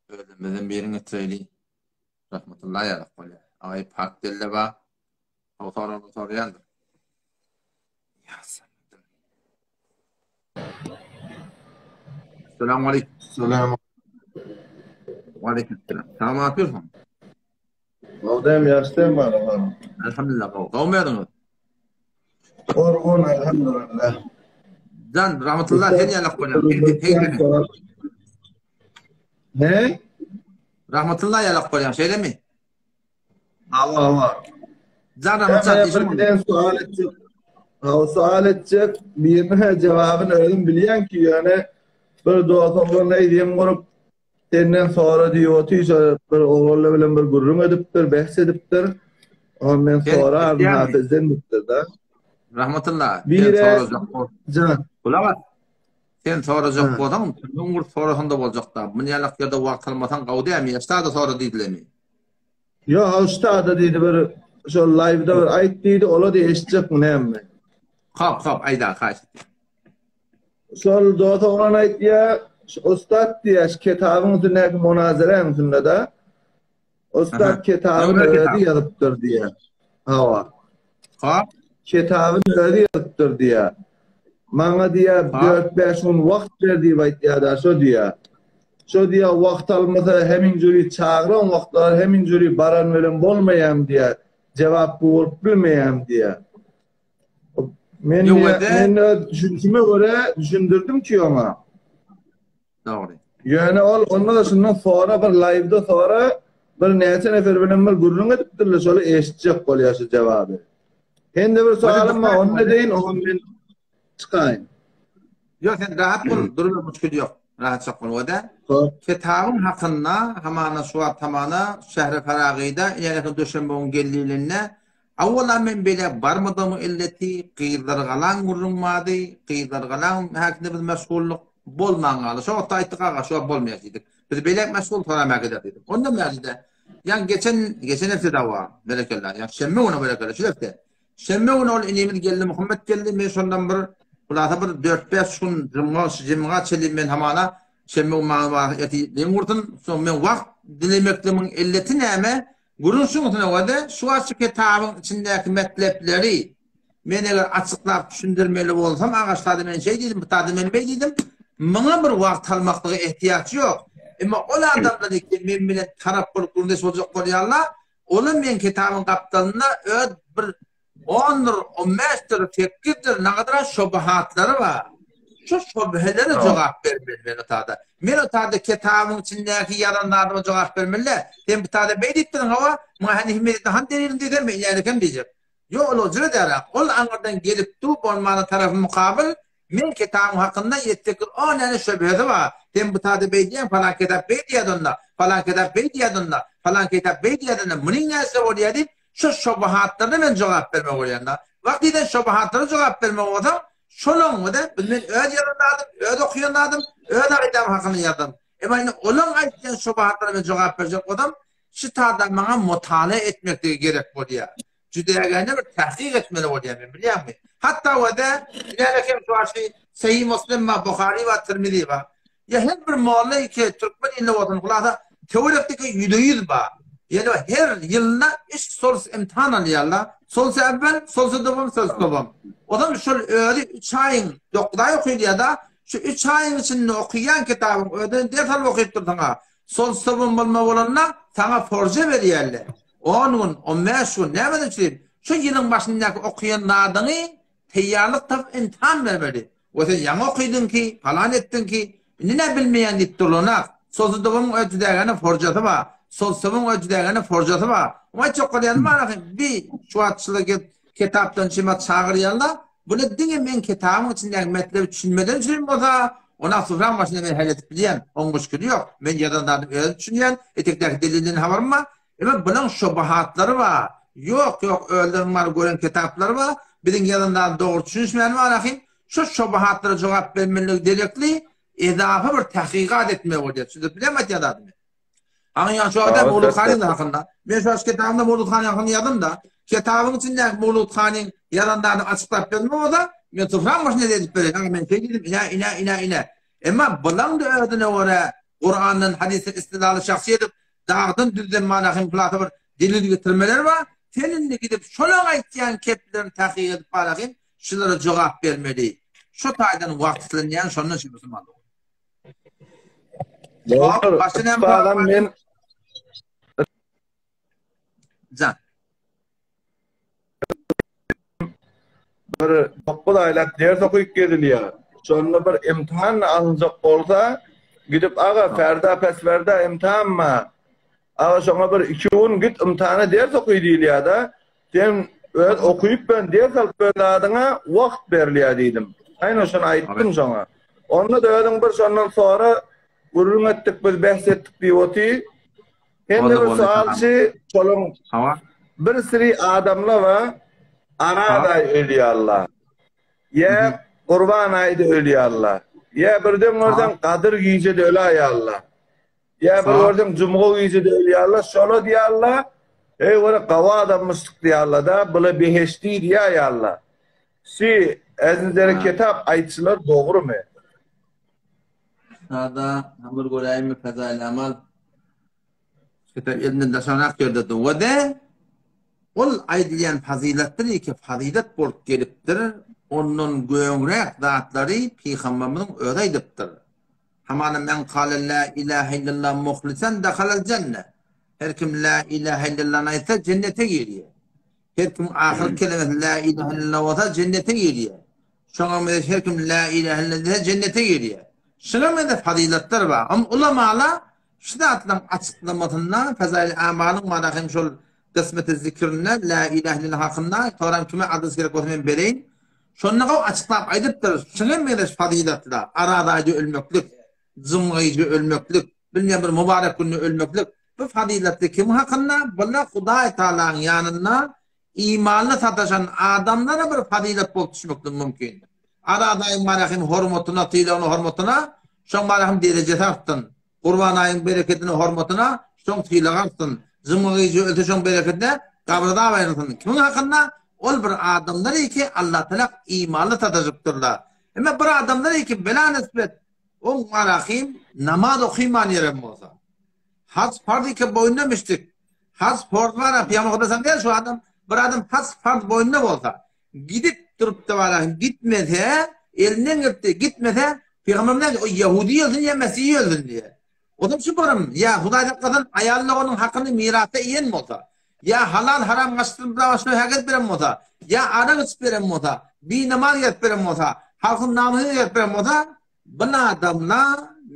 Özümizden birini getireli. Rahmetullahi ýalak bolýar. Aý pak delle ba. O soragyny soraýandyr. Selamun aleyküm. Selam. Aleyküm selam. Tamam yapıyorsun. Gowdem ýaşdym bar olam. Elhamdülillah gowy. Gowy merdiniz? Gorgun elhamdülillah. Can rahmetullah sen ýalak bolýan. Ne? Rahmetullah ýalak bolýan şeýlemi? Hawa hawa. Can rahmetullah bir giden sual etjek. Hawa sual etjek. Birine jogabyny özüm bilýän ki ýöne bir dostum bilen eýdem gurup. Senden sora diýip otyr, şo bir oglanlar bilen bir gürrüň edipdir, bähs edipdir. Oňa men Sen soraryn eşidýäňmi? Hafizden diýipdir-de. Rahmetulla, sen Bire sorajak bol. jan. Gulak as. Sen sorajak Ha. bolsaň, müň bir sorasaň-da boljak-da. Munýalak ýerde wagt almasaň gowy dälmi? Ýa ştada sora diýdilermi? Ýok, ha ştada diýdi bir şol live-da bir aýt diýdi, ola diýdi eşitjekmi näme? Hop, hop, aýda, haýyş etýän. Şol dos oglan aýtýar, ussat diýýär, şu kitabyň üstündäki munazaräň üstünde-de. Ussat kitabyny özi ýazypdyr diýýär. Hawa. Hop. Kitabyny özi ýazypdyr diýýär. Maňa diýýär, 4-5 gün wagt ber diýip aýtýar-da, şo diýýär. Şo diýýär, wagt almasa heminjüri çagyran wagtlar heminjüri baran bilen bolmaýam diýýär. Jebap bolup bilmeýän diýýär. Men men öz düşünişime görä düşündirdim ki oňa. Dogry. Ýöne ol onda da şundan sonra bir live-da sonra bir näçe nefer bilen bir gürrüň edipdirler, şoly eşitjek bolýar şu jogaby. Hem-de bir soalym bar, ony edeýin, oňa men çykaýyn. Ýok, sen rahat bol, duruber müşkil ýok. Rahatjak bol, o-da. Kitabyň hakynda hamana şu wagt hamana şähre Faragyda, ýa-da duşenbe gün geldiğinde Awwala men beýle barmadygymyň illeti Gyzlargalaň gürrüň bardy, Gyzlargalaň häkinde biz meşgullyk bolman galdy. Şo wagtda aýtdyk aga şu wagt bolmaýar diýdik. Biz beýläk meşgul soram äkider diýdik. Ondan bäri-de ýaňy geçen geçen hepde dawa berekella ýa şenbe güni berekella şu hepde. Şenbe güni ol inimiz geldi Muhammet geldi men şondan bir hulasa bir 4-5 gün jumga jemga çenli men hamana şenbe gün maňa bar eti deň gursun. Soň men wagt dilemekligimiň illeti näme? Gürrüň şuňusyna görä-de, şu açyk kitabyň içindäki metlepleri men eger açyklap düşündirmeli bolsam, agaç sada men şeý diýdim, bu sada men beý diýdim, muňa bir wagt almaklyga ehtiýaç ýok. Emma ol adamlar ki men bilen tarap bolup gürrüňdeş boljak bolýarlar, olar meň kitabyň gapdalynda öz bir Ondur, on bäşdir, sekizdir, nagadyra şobahatlary bar. Şu şobhelere jogap bermeli men o tada. Men o tada kitabyň içindäki ýazan zadyma jogap bermeli. Sen bu tada beý diýipdiň hawa, muňa hany himmet han delilin diýsem men ýänekem diýjek. Ýok ol ojra däl. Ol aňyrdan gelip dur bolmana tarapy mukabyl men kitabyň hakynda ýetjek o näne şöbhesi bar. Sen bu tada beý diýýäň falan kitap beý diýýär onda, falan kitap beý diýýär onda, falan kitap beý diýýär onda, munyň näse bolýar diýip Şu şobahatlara men jogap bermek bolýan-da. Wagt diýlen şobahatlara jogap bermek bolsaň, şolaňňy-da biz men öz ýazan zadym, öz okaýan zadym, öz aýdam hakynda ýazdym. Emma indi olaň aýtýan şobahatlaryna men jogap berjek bolsam, şu taýda maňa mutala etmekligi gerek bolýar. Jüdägäne bir tahkyk etmeli bolýar men, bilýäňmi? Hatda we-de, näme hem şu aşy Sahih Muslim bar, Buhary bar, Tirmizi bar. Ýa her bir molla iki türkmen ilinde bolsun hulasa töwerekdeki ýüze ýüz bar. Ýöne her ýylda üç sols imtihan alýarlar. Solsa äwwel, solsa dowam, solsa dowam. Ozam şol özi üç aýyň dokuz aý okylýada şu üç aýyň içinde okaýan kitabyň özüni ders alyp okyp dursaňa solsa dowam bolma bolanda saňa forja berýärler. On gün, on bäş gün nämeden üçin? Şu ýylyň başyndaky okaýan zadyňy Taýýarlyk tapyp imtihan bermeli. We sen ýaňy okydyň ki, palan etdiň ki, indi nä bilmeýän diýip durlanak. Sozudowuň öz jüdägene forjasy bar. Sozsowyň öz jüdägene forjasy bar. Oňa aýtjak bolýanym bar ahym, bi şu wagt şular gelip kitapdan çyma çagyrýanlar, bular diňe meň kitabymyň içindäki metlebi düşünmeden üçin bolsa, ony sufraň başynda men hal edip bilýän, oň muşkili ýok. Men ýazan zadymy özüm düşünýän, etekdäki delilden habarym bar. Emma bunuň şobahatlary bar. Ýok, ýok, özleriniň bar gören kitaplary bar. Biziň ýazan zady dogry düşünişmäni bar ahym. Şu şobahatlara jogap bermeligi derekli edafa bir tahkykat etmeli bolýar. Düşündirip bilýärmi aýtýan zadymy? Aňyň şu wagtda Mowlud hanyň hakynda. Men şu kitabymda Mowlud hanyň hakynda ýazdym-da. Kitabyň içindäki Mowlud hanyň ýazan zadyny açyklap berme bolsa, men sufraň başyna edip bereýin. Aga men şeý diýdim, ine, ine, ine, ine. Emma bulaň-da özüne görä Kurandan, hadysdan istilaly şahsy edip Dagdan düzden mana hem hulasa bir delil getirmeler bar. Sen indi gidip şolaň aýtýan keplerini tahkyk edip bar ahim şulara jogap bermeli. Şu taýdan wagtlanýan şondan şu musulman. Dogry. Başga näme Adam men Jan. Bir 9 aýlap ders okyp gezilýär. Şonda bir imtihan alynjak bolsa, gidip aga ferda pesferda imtihan bar. Aga şoňa bir 2 gün git imtihana ders oky diýilýär-de. Sen öz okyp ben ders alyp ben zadyňa wagt berilýär diýdim. Aýna şony aýtdym şoňa. Onda-da özüň bir şondan sonra. Gürrüň etdik biz bäs etdik diýip oty. Hem-de bir sualçy şolaň bir siri adamlar bar Araz aý ölýärler. Ýa Gurban aýda ölýärler. Ýa birden görseň Gadyr gijede öläýýärler. Ýa bir görseň Jumga gijede ölýärler. Şola diýýärler, Eý göre gawy adammyşdyk diýýärler-de, bula behişdi diýýärler. Şi Ezinzeri kitap aýtşylar dogrumy? Sada hamyr göräýinmi fezail amal. Kitap elinden daşarak ýerde we-de ol aýdylýan fazylatdyr ki fazylat bolup gelipdir, ondan göňräk zatlary Pygamberimiziň özi aýdypdyr. Hamana men kale la ilahe illallah muhlisan dahalal jenne. Her kim la ilahe illallany aýtsa jennete girýär. Her kim ahyr kelimesi la ilahe illallah bolsa jennete girýär. Şoňa meňzeş her kim la ilahe illallah diýse jennete girýär. Şuňa meňzeş fazylatlar bar. Hem ulamalar şu zatlaryň açyklamasynda Fezail Amalyň mana hem şol kysmeti zikrinde la ilahe illallah hakynda soran kime adres gerek bolsa men bereýin. Şonda gowy açyklap aýdypdyr. Şuňa meňzeş fazylatlar, Araz aýda ölmeklik, jymgyjy ölmeklik, bilmeýän bir mübarek günde ölmeklik bu fazylatly kim hakynda? Bular Hudaý Tagalaň ýanynda Imanly sataşan adamlara bir fazylet bolup düşmeklik mümkin. Araz aýyň barahym hormatyna, sylagyna, hormatyna şoň barahym derejesi artsyn. Gurban aýyň berekedine, hormatyna şoň sylagy artsyn. Jumga gije ölse şoň berekedine gabry azap aýrylsyn. Kimiň hakynda? Ol bir adamlar ki Allatala imanly sataşypdyrlar. Emma bir adamlar ki bela nisbet oň barahym namaz okyman ýeren bolsa. Haj parz ike boýnuna müşrik. Haj forz bar pygamber hudaýsan däl şu adam bir adam haj farz boýnuna bolsa gidip durupda bar gitmese elinden gelipdi gitmese pygamber näme o ýahudi ölsün ýa mesihi ölsün diýe. Olam şu barym ýa hudaý saklasyn aýal onuň hakyny mirasda iýen bolsa ýa halal haram gaçdyryp başga häkez beren bolsa ýa arak içip beren bolsa binamaz gezip beren bolsa halkyň namysyny gezip beren bolsa Bil adamla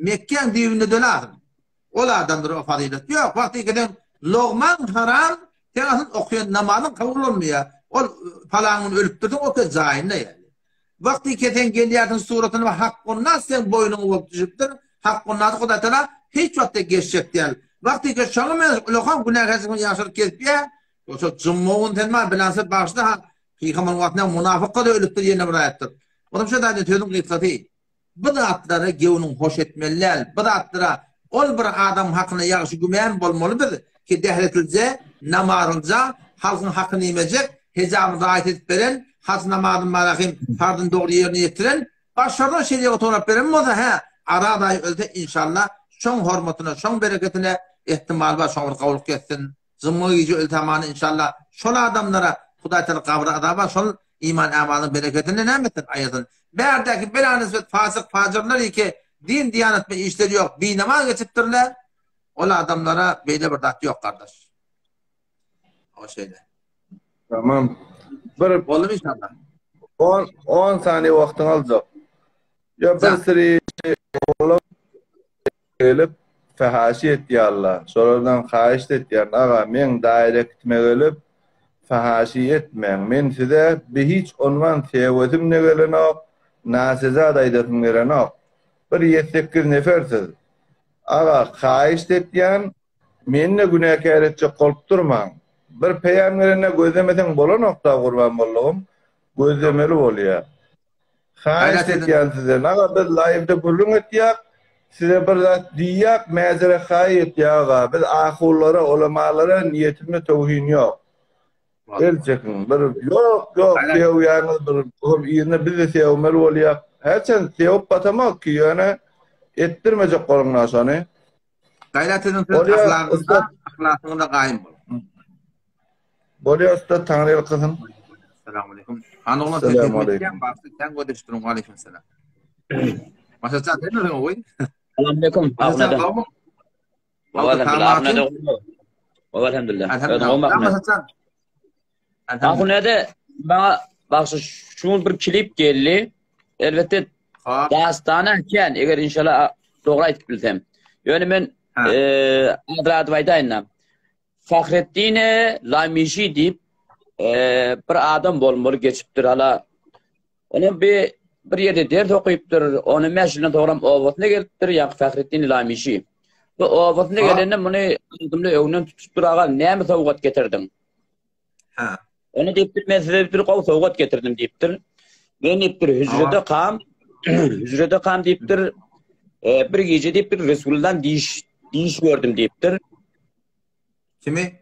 Mekgäň düýbünde döläsin. Ol adamdyr o fazylet. Ýok, wagty giden logmaň haram, sen asyl okaýan namazyň kabul bolmaýar. Ol palan gün ölüpdirsiň, o kez jaýynda ýaly. Wagty kesen gelýärsiň suratyny we hakkunnas seň boýnuňa bolup düşüpdir. Hakkunnasy Hudaý Taala hiç wagtda geçjek däl. Wagty ke şoňa meňzeş ulakan günäkärçilik ýaşyryp gezipýär. Şo jumma gün sen bar bilensiz bagyşla ha Pygamber wagtynda munafykka da ölüpdir ýene bir aýatdyr. Olam şo zadyň sözüň gysgasy. Bu zatlara göwnüň hoş etmeli däl. Bu zatlara ol bir adam hakynda ýagşy gümän bolmaly biz ki dehretilje, namazlyja, halkyň hakyny iýmejek, hejabyny raýat edip beren, haj namazyny marahym parzyny dogry ýerine ýetiren, başardan şerigat sorap beren bolsa hä, Araz aýy ölse inşallah şoň hormatyna, şoň bereketine ehtimal bar şoň bir gowulyk ýetsin. Jumga gije ölse amany inşallah şol adamlara Hudaý Taala gabry azaba şol iman amalyň bereketini näme etsin aýyrsyn. Bärdäki bela nisbet fasyk fajyrlar ýeke din diýanat bilen işleri ýok binamaz geçipdirler ol adamlara beýle bir zat ýok gardaş. O şeýle. Tamam. Bir Boldumy inşallah. 10 10 saniýe wagtyňy aljak. Ýa bir siri Gelip fahaşy etýärler. Şolardan haýyşt etýärin, aga, meň daýrektime gelip, fahaşy etmäň. Men size bi hiç onwan söwesim ne gelenok, nasezat aýdasym gelenok. Bir ýedi-sekiz nefer siz. Aga, haýyşt etýän, meni-de günäkär etjek bolup durmaň. Bir peýam gelende gözlemeseň bolanok-da, gurban boldugym. Gözlemeli bolýar. Haýyşt etýän sizden aga biz laýwda gürrüň etýäk size bir zat diýýäk mäzere haý etýä aga biz ahunlara ulamalara niýetimde töwhin ýok el çekiň bir ýok ýok sögýäňiz bir hom yzyna bizde sögmeli bolýak häçen sögüp batamok ki ýöne etdirmejek boluň şony Gaýrat ediň siz ahlagyňyzda ahlakyňyzda gaýym boluň. Bolýar ussat Taňry ýalkasyn. Assalamu Han oglan sen etýän başda sen gödeşdiriň aleyküm selam. Başa çat etmediň oý. Salam aleyküm. Alhamdulillah. Alhamdulillah. Alhamdulillah. Ahunede maňa bagşy şu bir klip geldi. Elbetde dastana eken eger inşallah dogry aýdyp bilsem. Ýöne men eee adyny aýdaýyn. Fahreddine Lamişi diýip bir adam bolmaly geçipdir hala. Onuň bir. bir ýerde ders okypdyr. Ony mäş ýyldan soňram obasyna gelipdir, ýaňky Fahretdin Lamişi. Bu obasyna gelende muny adamlar öňünden tutuşypdyr, aga, näme sowgat getirdiň? Hä. Ony diýipdir, men size bir gowy sowgat getirdim diýipdir. Men diýipdir, hüjrede kam, hüjrede kam diýipdir, e, bir gije diýipdir, Resuldan diş diş gördüm diýipdir. Kimi?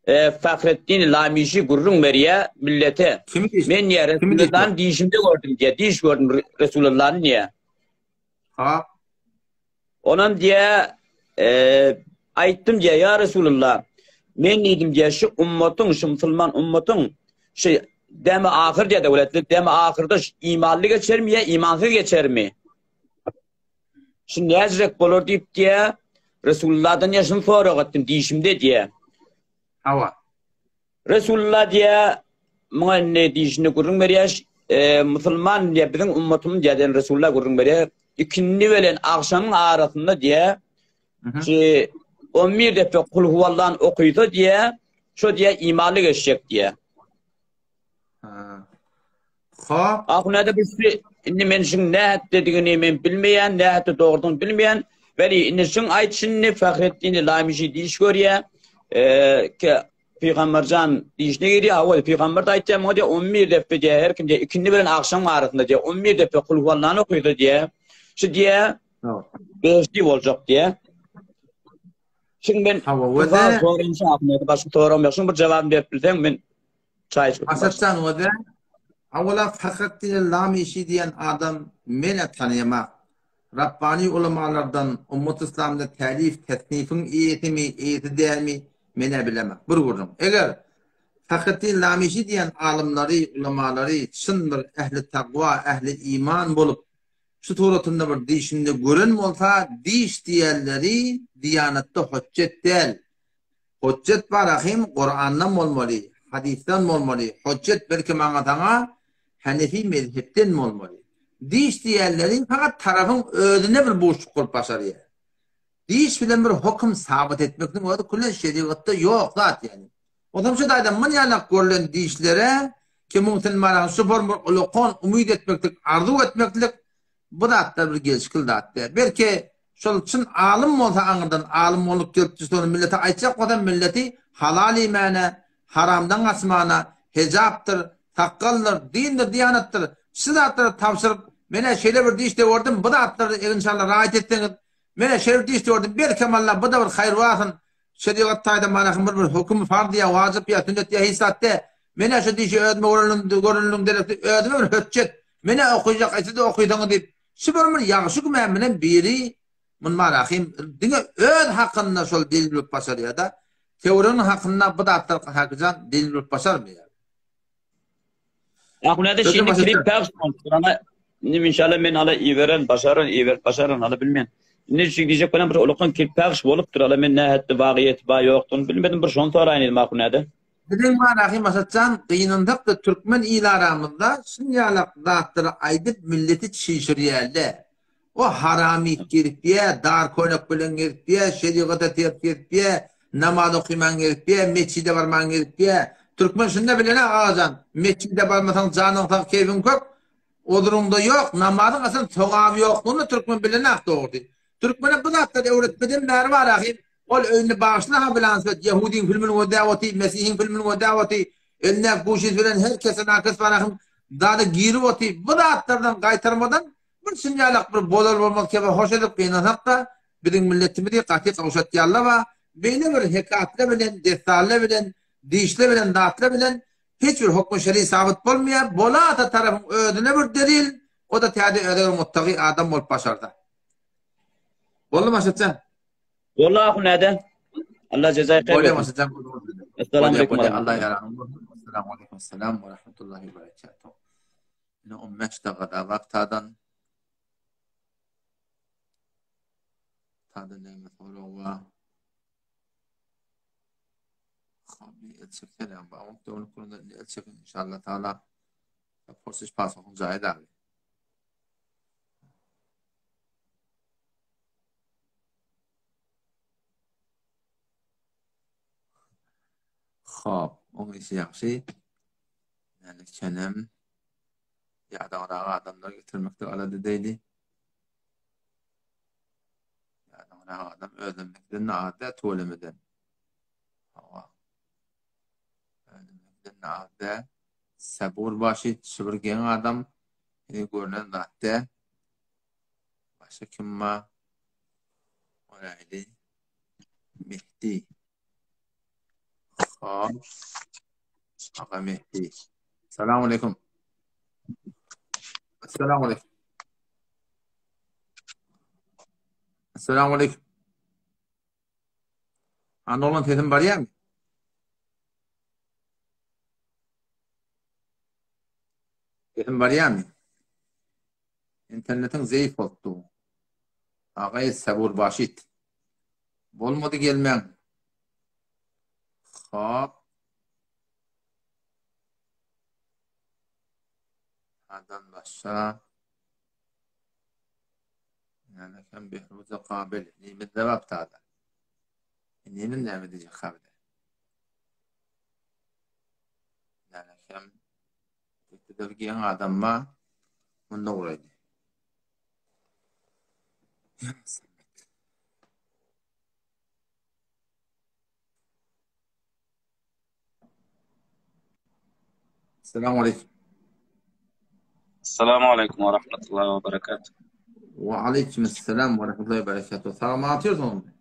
E, Fahretdin Lamişi gürrüň berýär millete. Kimi diş? Men diýär, Kimi diş? Resuldan dişimde gördüm diýär, diş gördüm Resulullah'ın diýär. Ha. Onam diýä, aýtdym diýä, ýa Resulullah, men diýdim diýä, şu ummatyň, şu musulman ummatyň, şu demi ahyr diýä döwletli, demi ahyrda şu imanly geçermi ýa imansyz geçermi? Şu näjirek bolar diýip diýä, Resulullahdan diýä şuny sorag etdim diýşimde diýä. Hawa. Resulullah diýýär, muňa indi diýşini gürrüň berýär, musulman diýýär, biziň ummatymyz diýýär, diýen Resulullah gürrüň berýär, ikindi bilen agşamyň arasynda diýýär, şu 11 depe kul huwallan okysa diýýär, şo diýýär imanly geçjek diýýär. Hop. Ahunada bu indi men şuň nähetdedigini men bilmeýän, nähetde dogrudygyny bilmeýän. Weli indi şuň aýdyşyny Fahretdin Lamişi diş görýär. Eee ke Pygamberjan dişine girýär. Hawa, pygamber de aýtýar, muňa diýýär 11 depe diýýär, her kim diýýär ikindi bilen agşam arasynda diýýär 11 depe kulhuwallany okysa diýýär. Şu diýýär behişdi boljak diýýär. Şuň men Hawa, we soramşy ahunada başga soram ýok. Şuň bir jogabyny berip bilseň men Çaý içip. Asatjan Wada, Awala Fahretdin Lamişi diýen adam men-ä tanaýamak. Rabbani ulamalardan ummat yslamda tälif, tesnifiň eýesimi, eýesi dälmi, men-ä bilemak. Bir gürrüň. Eger Fahretdin Lamişi diýen alymlary, ulamalary çyn bir ähli takwa, ähli iman bolup, şu suratynda bir dişinde gören bolsa, diş diýenleri diýanatda hotjet däl. Hojjet bar ahym Kurandan bolmaly, hadysdan bolmaly, hojjet belki maňa saňa Hanefi mezhepden bolmaly. Diş diýenleri fakat tarapyň özüne bir buşluk bolup başarýar. Diş bilen bir hokum sabyt etmekniň özi küllen şerigatda ýok zat ýani. Onsoň şu taýdan mun ýalak görlen dişlere ki musulmana şu bir ulakan umyt etmeklik, arzuw etmeklik Bu zatlar bir gelşikli zat däl. Belki şol çyn alym bolsa aňyrdan alym bolup gelipdir şony millete aýtjak bolsa milleti halal iýmäne, haramdan gaçmana, hejapdyr, sakgaldyr, dindir, diýanatdyr şu zatlary tabşyryp menä şeýle bir dişde gördüm bu zatlary inşallah raýat etseňiz menä şeýle bir dişde gördüm belkem Allah bu-da bir haýyr bolsun Şerigat taýdan manahyň bir bir hökümi farz ýa wajyp ýa sünnet ýa hiç zat däl. Men-ä şu dişi özüme görenligiň derekli özüme bir hötjet. Men-ä okyjak, aý siz-de okysaňyz diýip, şu bir bir ýagşy gümän bilen biri muny manahym diňe öz hakynda şol delil bolup başarýar-da, töweregiň hakynda bu zatlar Hakyjan delil bolup başarmaýar. Ahunada şimdi klip pahş bolupdyr ana indi inşallah men ala iberen başaryn iberip başaryn ala bilmen. Indi şu diyecek bolan bir ulukan klip pahş bolupdyr ala men nähetdi bagyýeti ba ýokdugyny bilmedim bir şony soraýyn dedim Ahunada. Biziň bar Rahym Masatjan gynansak-da türkmen il aramyzda şunýalak zatlary aýdyp milleti çişirýärler. O haramy gezipýä, dar köýnek bilen gezipýä, şerigata ters gezipýä, namaz okyman gezipýä, metjide barman gezipýä. Türkmen şunda bilenok agajan, metjide barmasaň janyň sag keýpiň kök, ozuryňda ýok, namazyň asyl sogaby ýoklugyny türkmen bilenok dogrusy. Türkmene bu zatlary öwretmeden bäri bar ahym, ol öýünde bagyşla-ha bilanswet, ýehudyň filmini gözläp oty, mesihiň filmini gözläp oty, elindäki guşisy bilen her kese nakes bar ahym, zada girip oty, bu zatlardan gaýtarmadan Bir şunýalak bir bolar-bolmaz kebe hoş edip gynansak-da, biziň milletimizi gaty gowşatýarlar-a, beýle bir hekatlar bilen, dessanlar bilen, dişler bilen, zatlar bilen hiç bir hukmy şeriý sabyt bolmaýar, bolasa tarapyň özüne bir delil, o-da täze özi bir muttagy adam bolup başarsa. Boldy Maşatjan. Boldy ahun näde? Allah jezaý haýyr Bolýar bersin. Maşatjan. Essalamu Bolýar, aleýkum. bolýar. Allah ýaragyň bolsun. Essalamu aleýkum. Esselam we rahmetullahi we berekatuh. Ine 15 dakika wagtadan. Tada näme sorag bar? Habi el çekelim. Ba, on döwlük kurunda el çekin inşallah taala. Porsiş pasohyň jaýy dagy. Hop, oň işi ýagşy. Mälik çenem. Ýadawrak adamlar getirmekde alada edeýli. Ýadawrak adam özlemekden az däl, tüwelemeden. Hawa. Özlemekden az däl. Sabur başy, şu bir geň adam. Indi görnen zat däl. Başga kim bar? Göräýli. Mehdi. Hop. Aga Mehdi. Salam aleyküm. Assalamu aleyküm. Assalamu aleyküm. Ana oglan sesim barýarmy? Sesim barýarmy? Internetiň zeýif bolupdy. Agay sabur başit. Bolmady gelmäň. Hop. Adam başa. Yani hem Behruza Kabil. Nimiz de var tada. Nimin näme diýjek habide. Yani hem Tekde giyen adam var. Munda guraydy. Assalamu aleykum. Assalamu aleykum we rahmetullahi we berekatuh. Wa aleykum assalam we rahmetullahi we berekatuh. Salam atýarsyňyzmy?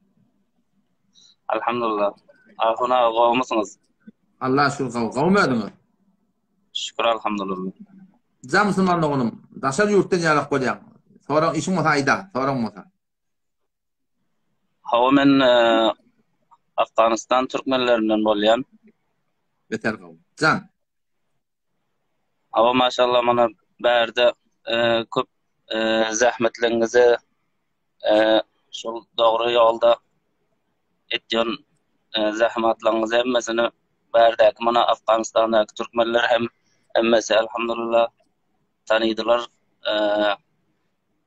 Alhamdulillah. Ahun aga gowmysyňyz? Allah şükür gowy. Gowmy özüňiz? Şükür alhamdulillah. Jan musulman doganym, daşary ýurtdan ýalak bolýaň. Sorag işiň bolsa aýda, soragyň bolsa. Hawa men e, Afganistan türkmenlerinden bolýan. Beter gowy. Jan. Hawa maşallah mana bärde e, köp e, zähmetleriňizi e, şol dogry ýolda etýän e, zähmetleriňizi hemmesini bärdäki mana Afganistandaky türkmenler hem hemmesi elhamdülillah tanydylar. E,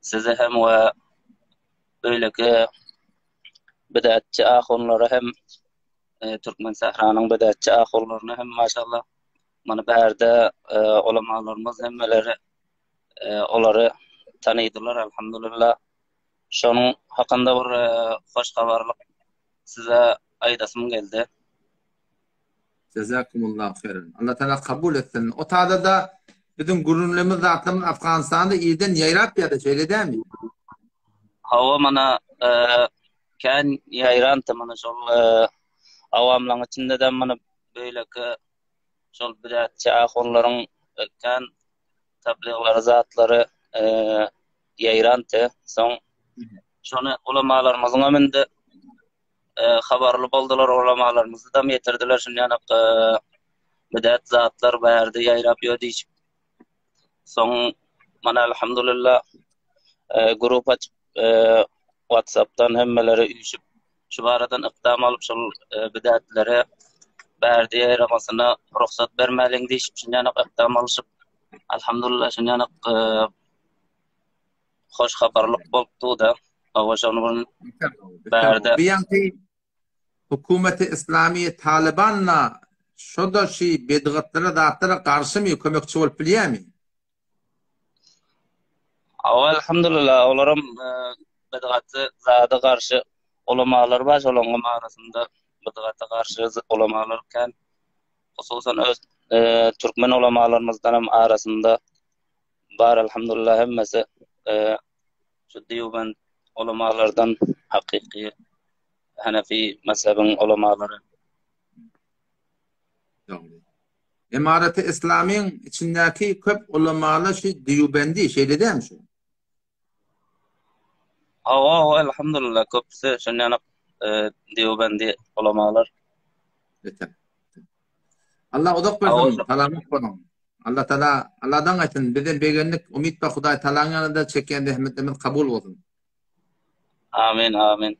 sizi hem we beýleki bidatçy ahunlary hem e, Türkmen sähranyň bidatçy ahunlaryny hem maşallah mana bärde e, ulamalarymyz hemmeleri e, olary tanydylar elhamdülillah. Şonuň hakynda bir e, hoş habarlyk size aýdasym geldi. Jazakumullahu haýran. Allah Taala kabul etsin. O tada da biziň gürrüňlerimiz zatlarymyz Afganistanda irden ýaýrap ýa-da şeýle dälmi? Hawa mana e, kän ýaýrandy mana şol e, awamlaryň içinde de mana beýleki şol bidatçy ahunlaryň e, kän tabliglary zatlary e, ýaýrandy. Soň şony ulamalarymyzyň hem indi e, habarly boldular, ulamalarymyzy da ýetirdiler. Şuny ýanak e, bidat zatlar bärde ýaýrap ýör diýip. Soň mana alhamdulillah e, grup açyp e, WhatsApp-dan hemmeleri üýşüp şu baradan ykdam alyp şol e, bidatlere bärde ýaýramasyna rugsat bermäliň diýip şuny ýanak ykdam alyşyp alhamdulillah şuny ýanak e, hoş habarlyk bolupdy-da. Hawa şony bir bärde Bir ýanky hukumeti islami Talibanla şo-da şi bedgatlara zatlara garşymy kömekçi bolup bilýärmi? Hawa elhamdülillah olaram e, bidgaty zada garşy ulamalar bar şolaryň arasynda bidgata garşy ulamalar kän. Hususan öz e, türkmen ulamalarymyzdan hem arasynda bar elhamdülillah hemmesi e, şu Dýuben ulamalardan hakyky Hanefi mezhebiň ulamalary. Dogry. Emareti Islamyň içindäki köp ulamalar şu Dýubendi, şeýle dälmi şu? Hawa, hawa, elhamdülillah köpüsi şondan e, Dýubendi ulamalar. Beter. Allah uzak bersin, salamat boluň. Allah Taala Allahdan gaýtsyn, bizem begendik, umyt bar Hudaý Taalaň ýanynda çekýän zähmetlerimiz kabul bolsun. Amin, amin.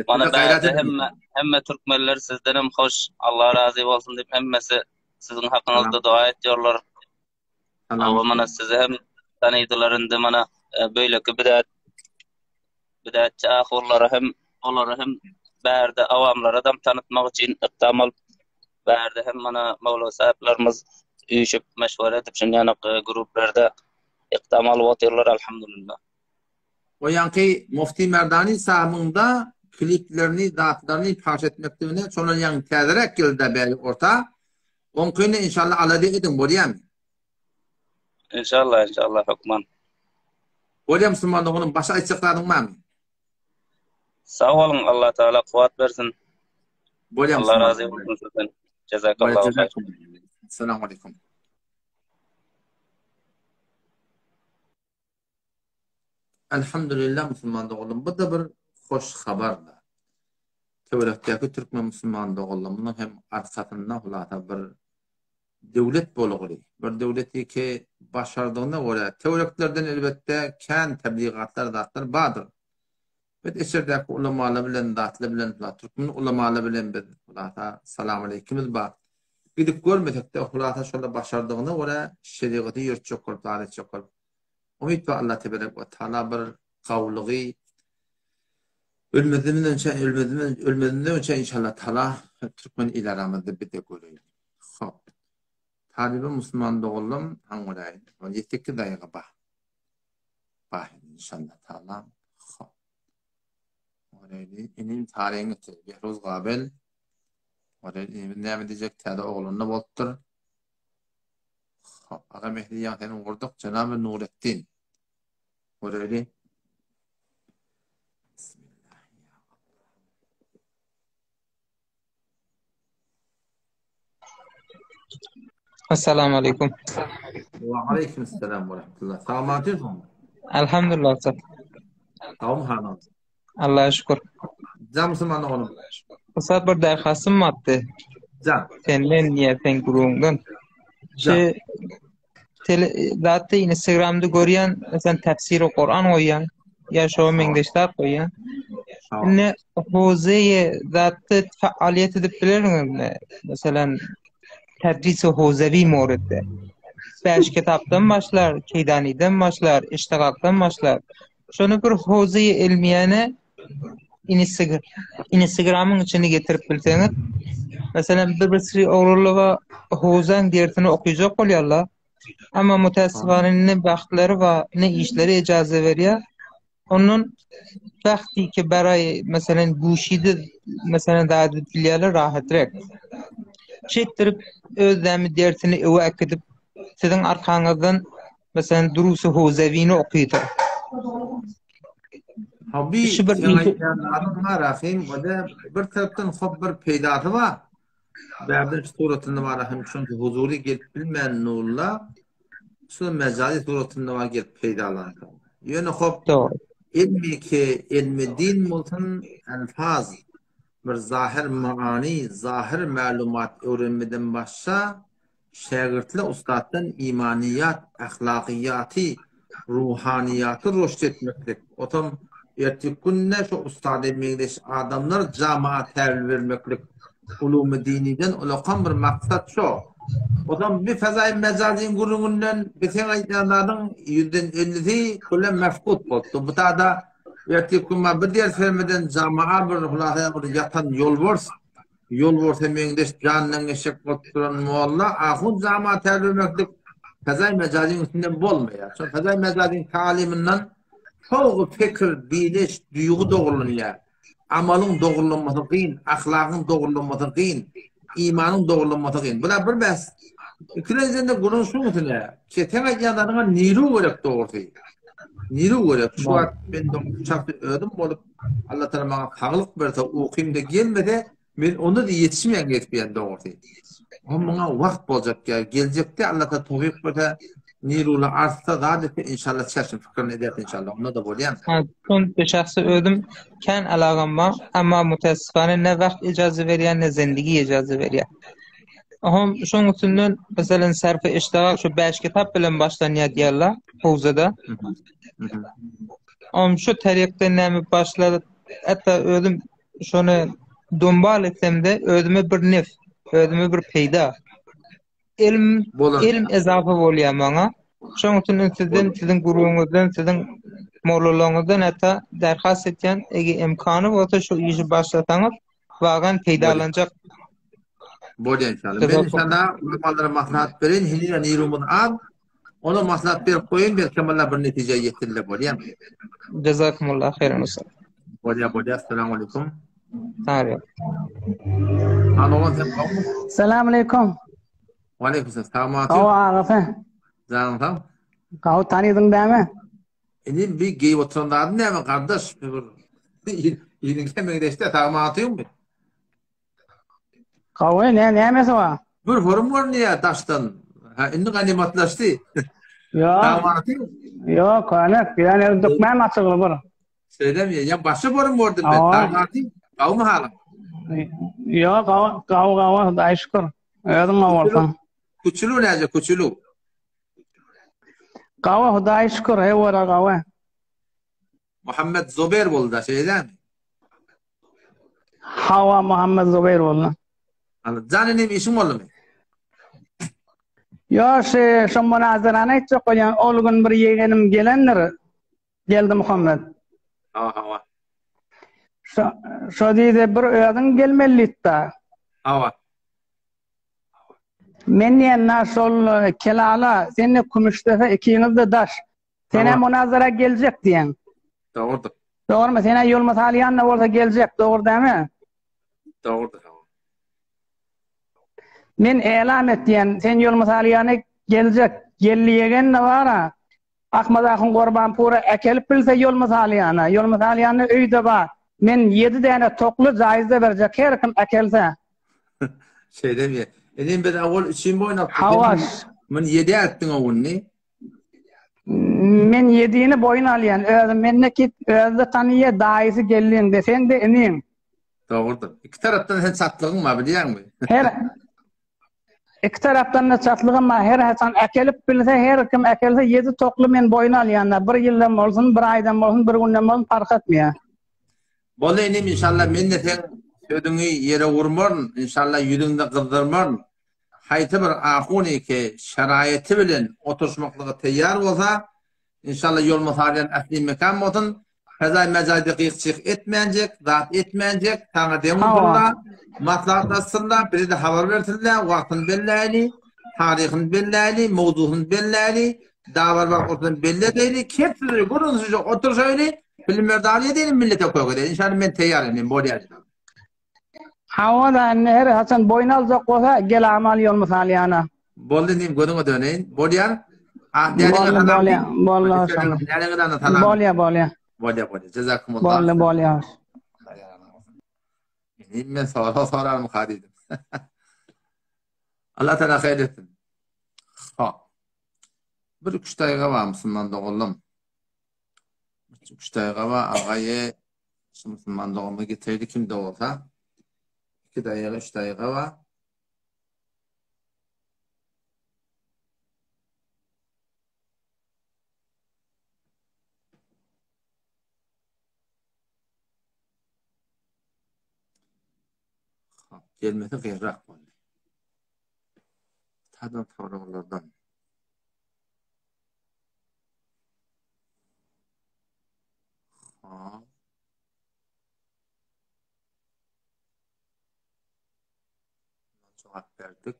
Mana bärde hemme hemme türkmenler sizden hem hoş, Allah razy bolsun diýip hemmesi siziň hakyňyzda dua etýärler. Hawa mana sizi hem tanydylar indi mana e, beýleki bidat bidatçy ahurlary hem olary hem bärde awamlara da tanıtmak üçin ykdam alyp bärde hem mana mawla sahiplerimiz Üýşüp meşwere edip şundan ýanak gruplarda ykdam alyp otyrlar alhamdulillah. O ýaňky Mufti Merdani sahybyňda kliplerini zatlaryny paş etmekligine şondan ýaňy täzeräk geldi bäri orta. Oňkyny inşallah alada ediň bolýamy? Inşallah inşallah hökman. Bolýa musulman doganym başga aýtjak zadyň barmy? Sag boluň Allah Taala kuwwat bersin. Bolýa Allah razy bolsun sizden. Jazakallahu haýr. Assalamu alaykum. Elhamdülillah musulman doganlarym bu da bir hoş habar da. Töwerekdäki türkmen musulman doganlarymyzyň hem arkasynda hulasa bir döwlet bolguly. Bir döwleti ki başardygyna görä töwereklerden elbetde kän tebligatlar zatlar bardyr. Biz içerdäki ulamalar bilen zatlar bilen hulasa türkmen ulamalar bilen biz hulasa salam aleykimiz bar. Gidip görmesek-de hulasa şolar başardygyna görä şerigaty ýörtjek bolup zat etjek bolup Umyt bar Allah teberek we taala bir gawlygy ölmezden önçe ölmezden ölmezden önçe inşallah taala türkmen il aramyzda bir de göreýin. Hop. Talyba musulman doganlarym haň göräýin. 7-8 daýyga bar. Bar inşallah taala. Hop. Göräýli. Inim taryň getir. Behruz Gabel. Göräýli inimiz näme diýjek täze oglanda bolupdyr. Hop, aga Mehdi ýaň seni gurduk, jenaby Nuretdin. Göreli. Bismillah ya Allah. Assalamu alaikum. Wa alaikum assalam wa rahmatullah. Salamatysyn. Alhamdulillah. Sag halyň. Allaha şükür. Jan musulman oglum. Ussat bir derhasym batdy. Jan. Senden niye sen guruňdan. Şu tele zatda Instagramda görýän sen tefsiri Kur'an goýýan ýa şo meňzeş zat goýýan. Indi howzeýe zatda faaliyet edip bilersiňizmi? Meselem tedrisi howzewi moritde. Bäş kitapdan başlar, Keýdaniden başlar, Iştigakdan başlar. Şony bir howzeýi ilmiýäne Instagramyň içine getirip bilseňiz, meselem bir bir sri oglanlar howzaň dersini okuyjak bolýarlar. Amma mütäessifane ne bagtlary bar, ne işleri ejaza berýär. Ondan bagty ki baraý meselem guşide meselem zat edip bilýärler rahatrek. Şeýtdirip özlämi dersini öwe äkidip siziň arkaňyzdan Meselem Durusy Howzewini okydy. Habi, Şu bir sen aýtýan zadyň bar ahim, o-da bir tarapdan hop bir peýdasy bar. Bärden şu suratynda bar ahim, çünki huzury gelip bilmän Nulla, şu mejazi suratynda bar gelip peýdalansa. Ýöne hop Dogry. ilmi ki ilmi din bolsun, elfaz, bir zahir maany, zahir mälumat öwrenmeden başga Şägirtli ussatdan imanyýat, ahlagyýaty, ruhanyýaty roşt etmeklik, otam erteki günde şo ussada meňzeş adamlar jamaat täwil bermeklik ulumy diniden ulakan bir maksat şo. Otam bir fezaýy mejazyň gürrüňinden bir seň aýdýan zadyň ýüzden ellisi külem mefkut bolupdy. Bu tada erteki gün bir ders bermeden jamaa bir hulasa bir ýatan ýolbars Ýolbarsa meňzeş jandan geçjek bolup duran molla ahun jama tärbemeklik fezaý mejazyň üstünden bolmaýar. Şol fezaý mejazyň talymyndan sowgy pikir, biliş, duýgy dogrulanýar. Amalyň dogrulanmasy kyn, ahlagyň dogrulanmasy kyn, imanyň dogrulanmasy kyn. Bular bir bäs. Ikilenjende gürrüň şuň üstüne. Çeten aýdýan zadyňa niru gerek dogrusy. Niru gerek. Şu wagt men şahsy özüm bolup Allah Taala maňa saglyk berse, ukym-da gelmese, men onda-da ýetişmeýän gezip dogrusy. Oňa muňa wagt boljak ýa geljekde Allah Taala towfyk berse, nirula artsa, zat etse inşallah çäşim pikirini ederis inşallah. Onda-da bolýan. Ha, şonda şahsy özüm kän alagam bar, emma mütäessifane ne wagt ijaza berýär, ne zendigi ijaza berýär. Ohm şoň üstünden meselem sarfy iştigal şu bäş kitap bilen başlanýar diýerler howzada. Om şu tarikde näme başlady, hatda özüm şony dombal etsem-de özüme bir nef, özüme bir peýda. Elm, elm ezafa bolýar maňa. Şoň üçin sizden, siziň gürrüňiňizden, siziň mollalaryňyzdan hatda derhast etýän, eger imkany bolsa şu işi başlasaňyz, wagan peýdalanjak. Bolýar inşallah. Men inşallah ulamalara maslahat bereýin, heniz nirumyz az. Ona maslahat berip goýaýyn, belki Allah bir netijä ýetirle bolýar. Jazakumullah haýran ussat. Bolýar, bolýar. Assalamu alaykum. Sag bol. Alo, sen gowmy? Salam alaykum. Wa alaykum salam. Sag Gawy agasy. Janyň sag. Gawy tanydyň dämi? Indi bir geýip oturan zady näme gardaş? Bir iliňkä meňzeşde sag matyňmy? Gawy ne nämesi bar? Bir forum görünýär daşdan. Ha indi ganymatlaşdy. Ýok. Sag matyň. Ýok, könek. Ýöne dökmän açygly bir. Şeýlemi? Ýa başga forum gördüm men. Sag matyň. Gawmy halyň? Ýok, gawy, gawy, gawy, Hudaýa şükür. Özüň gowy bolsaň. Küçülü näce küçülü? Gawy, Hudaýa şükür, heý gawy. Muhammed Zubair boldy da şeýdämi? Hawa Muhammed Zubair boldy. Ana jan inim işiň boldumy? Ýok, şu şo munazarany aýtjak bolýan. Ol gün bir ýegenim gelendir. Geldi Muhammed. Hawa, hawa. Şo şo diýdi bir özüň gelmeli diýdi. Hawa. Men diýen şol Kelala, sen-de Kümüşdepe ikiňiz-de daş. Sen-ä munazara geljek diýen. Dogrudyr. Dogrumy? Sen-ä ýolma salýan-da bolsa geljek, dogry dämi? Dogrudyr. Men elam et diýen, sen ýolma salýany geljek. Geldi ýegen-de bar-a. Ahmad ahun Gorbanpura äkelip bilse ýolma salýana. Ýolma salýanda öýde bar. Men ýedi däne tokly jaýyzda berjek her kim äkelse. Şeýdemi? Inim biz owal üçin boýun aldyk. Hawa. Muny ýedi ätdiň owunny. Men ýedini boýun alýan. Özüm mende kit özi-de tanyýa daýysy geldiňde sen-de iniň. Dogrudyr. Iki tarapdan sen çatlygyň bar bilýäňmi? Her Iki tarapdan-da çatlygym bar. Her haçan äkelip bilse, her kim äkelse ýedi tokly men boýun alýan-da. Bir ýyldan bolsun, bir aýdan bolsun, bir günden bolsun parh etmeýär. Boldy inim inşallah men-de seň sözüňi ýere urmaryn, inşallah ýüzüňde gyzdyrmaryn. Haýsy bir ahuny ki şeraýaty bilen oturyşmaklyga teýýar bolsa, inşallah ýoluma salýan ähli mekan bolsun, Fezaý mejaýda gyk-çyk etmänjek, zat etmänjek, saňa deň bolsun-da, maslahatlaşsyn-da, bize-de habar bersin-de, wagtyny belläýli, taryhyny belläýli, mowzusyny belläýli, dabar wagt ortadan belli edeýli, kepsiz gürrüňsizje oturyşaýly, bilim-merdaly edeýli, millete kömek edeýli. Inşallah men teýýar inim, bolýar. Hawa-da, indi her haçan boýun aljak bolsa, gel amal ýol mysal ýana. Boldy inim, gözüňe döneýin. Bolýar. A, dädeňe Boldy, salam bolýar, diý. boldy, hoşallyk. Dädeňe dana salam. Bolýar, bolýar. Bolýar, bolýar. Jazakumullah. Boldy, bolýar. Inim, men sorag sorarmyka diýdim. Allah Teala haýyr etsin. Ha. Bir üç daýga bar musulman doganlarym. Üç daýga bar, agaýy şu musulman doganymyzy getirdi kimde bolsa. Iki daýga, üç daýga bar. Hop, gelmese gyrrak boldy. Tadan soraglardan. Hop. Jogap berdik.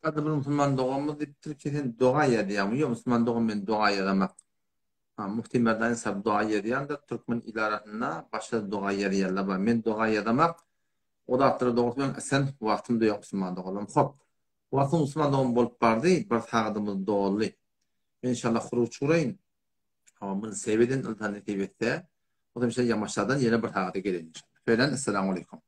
Hadi bir musulman doganymyz diýipdir ki, sen doga ýazýaňmy? Ýok, musulman dogan men doga ýazamak. Ha, Mufti Merdan sahib doga ýazýandyr. Türkmen il arasynda başga doga ýazýanlar bar. Men doga ýazamak. O zatlara dogrusy men sen wagtym da ýok musulman doganlarym. Hop. Wagtym musulman dogan bolup bardy. Bir sagadymyz doldy. Men inşallah huruç uraýyn. Hawa, muny sebeden ynsan nesip etse, o zaman ýamaşadan ýene bir sagada geleýin inşallah. Felen, esselamu aleýkum.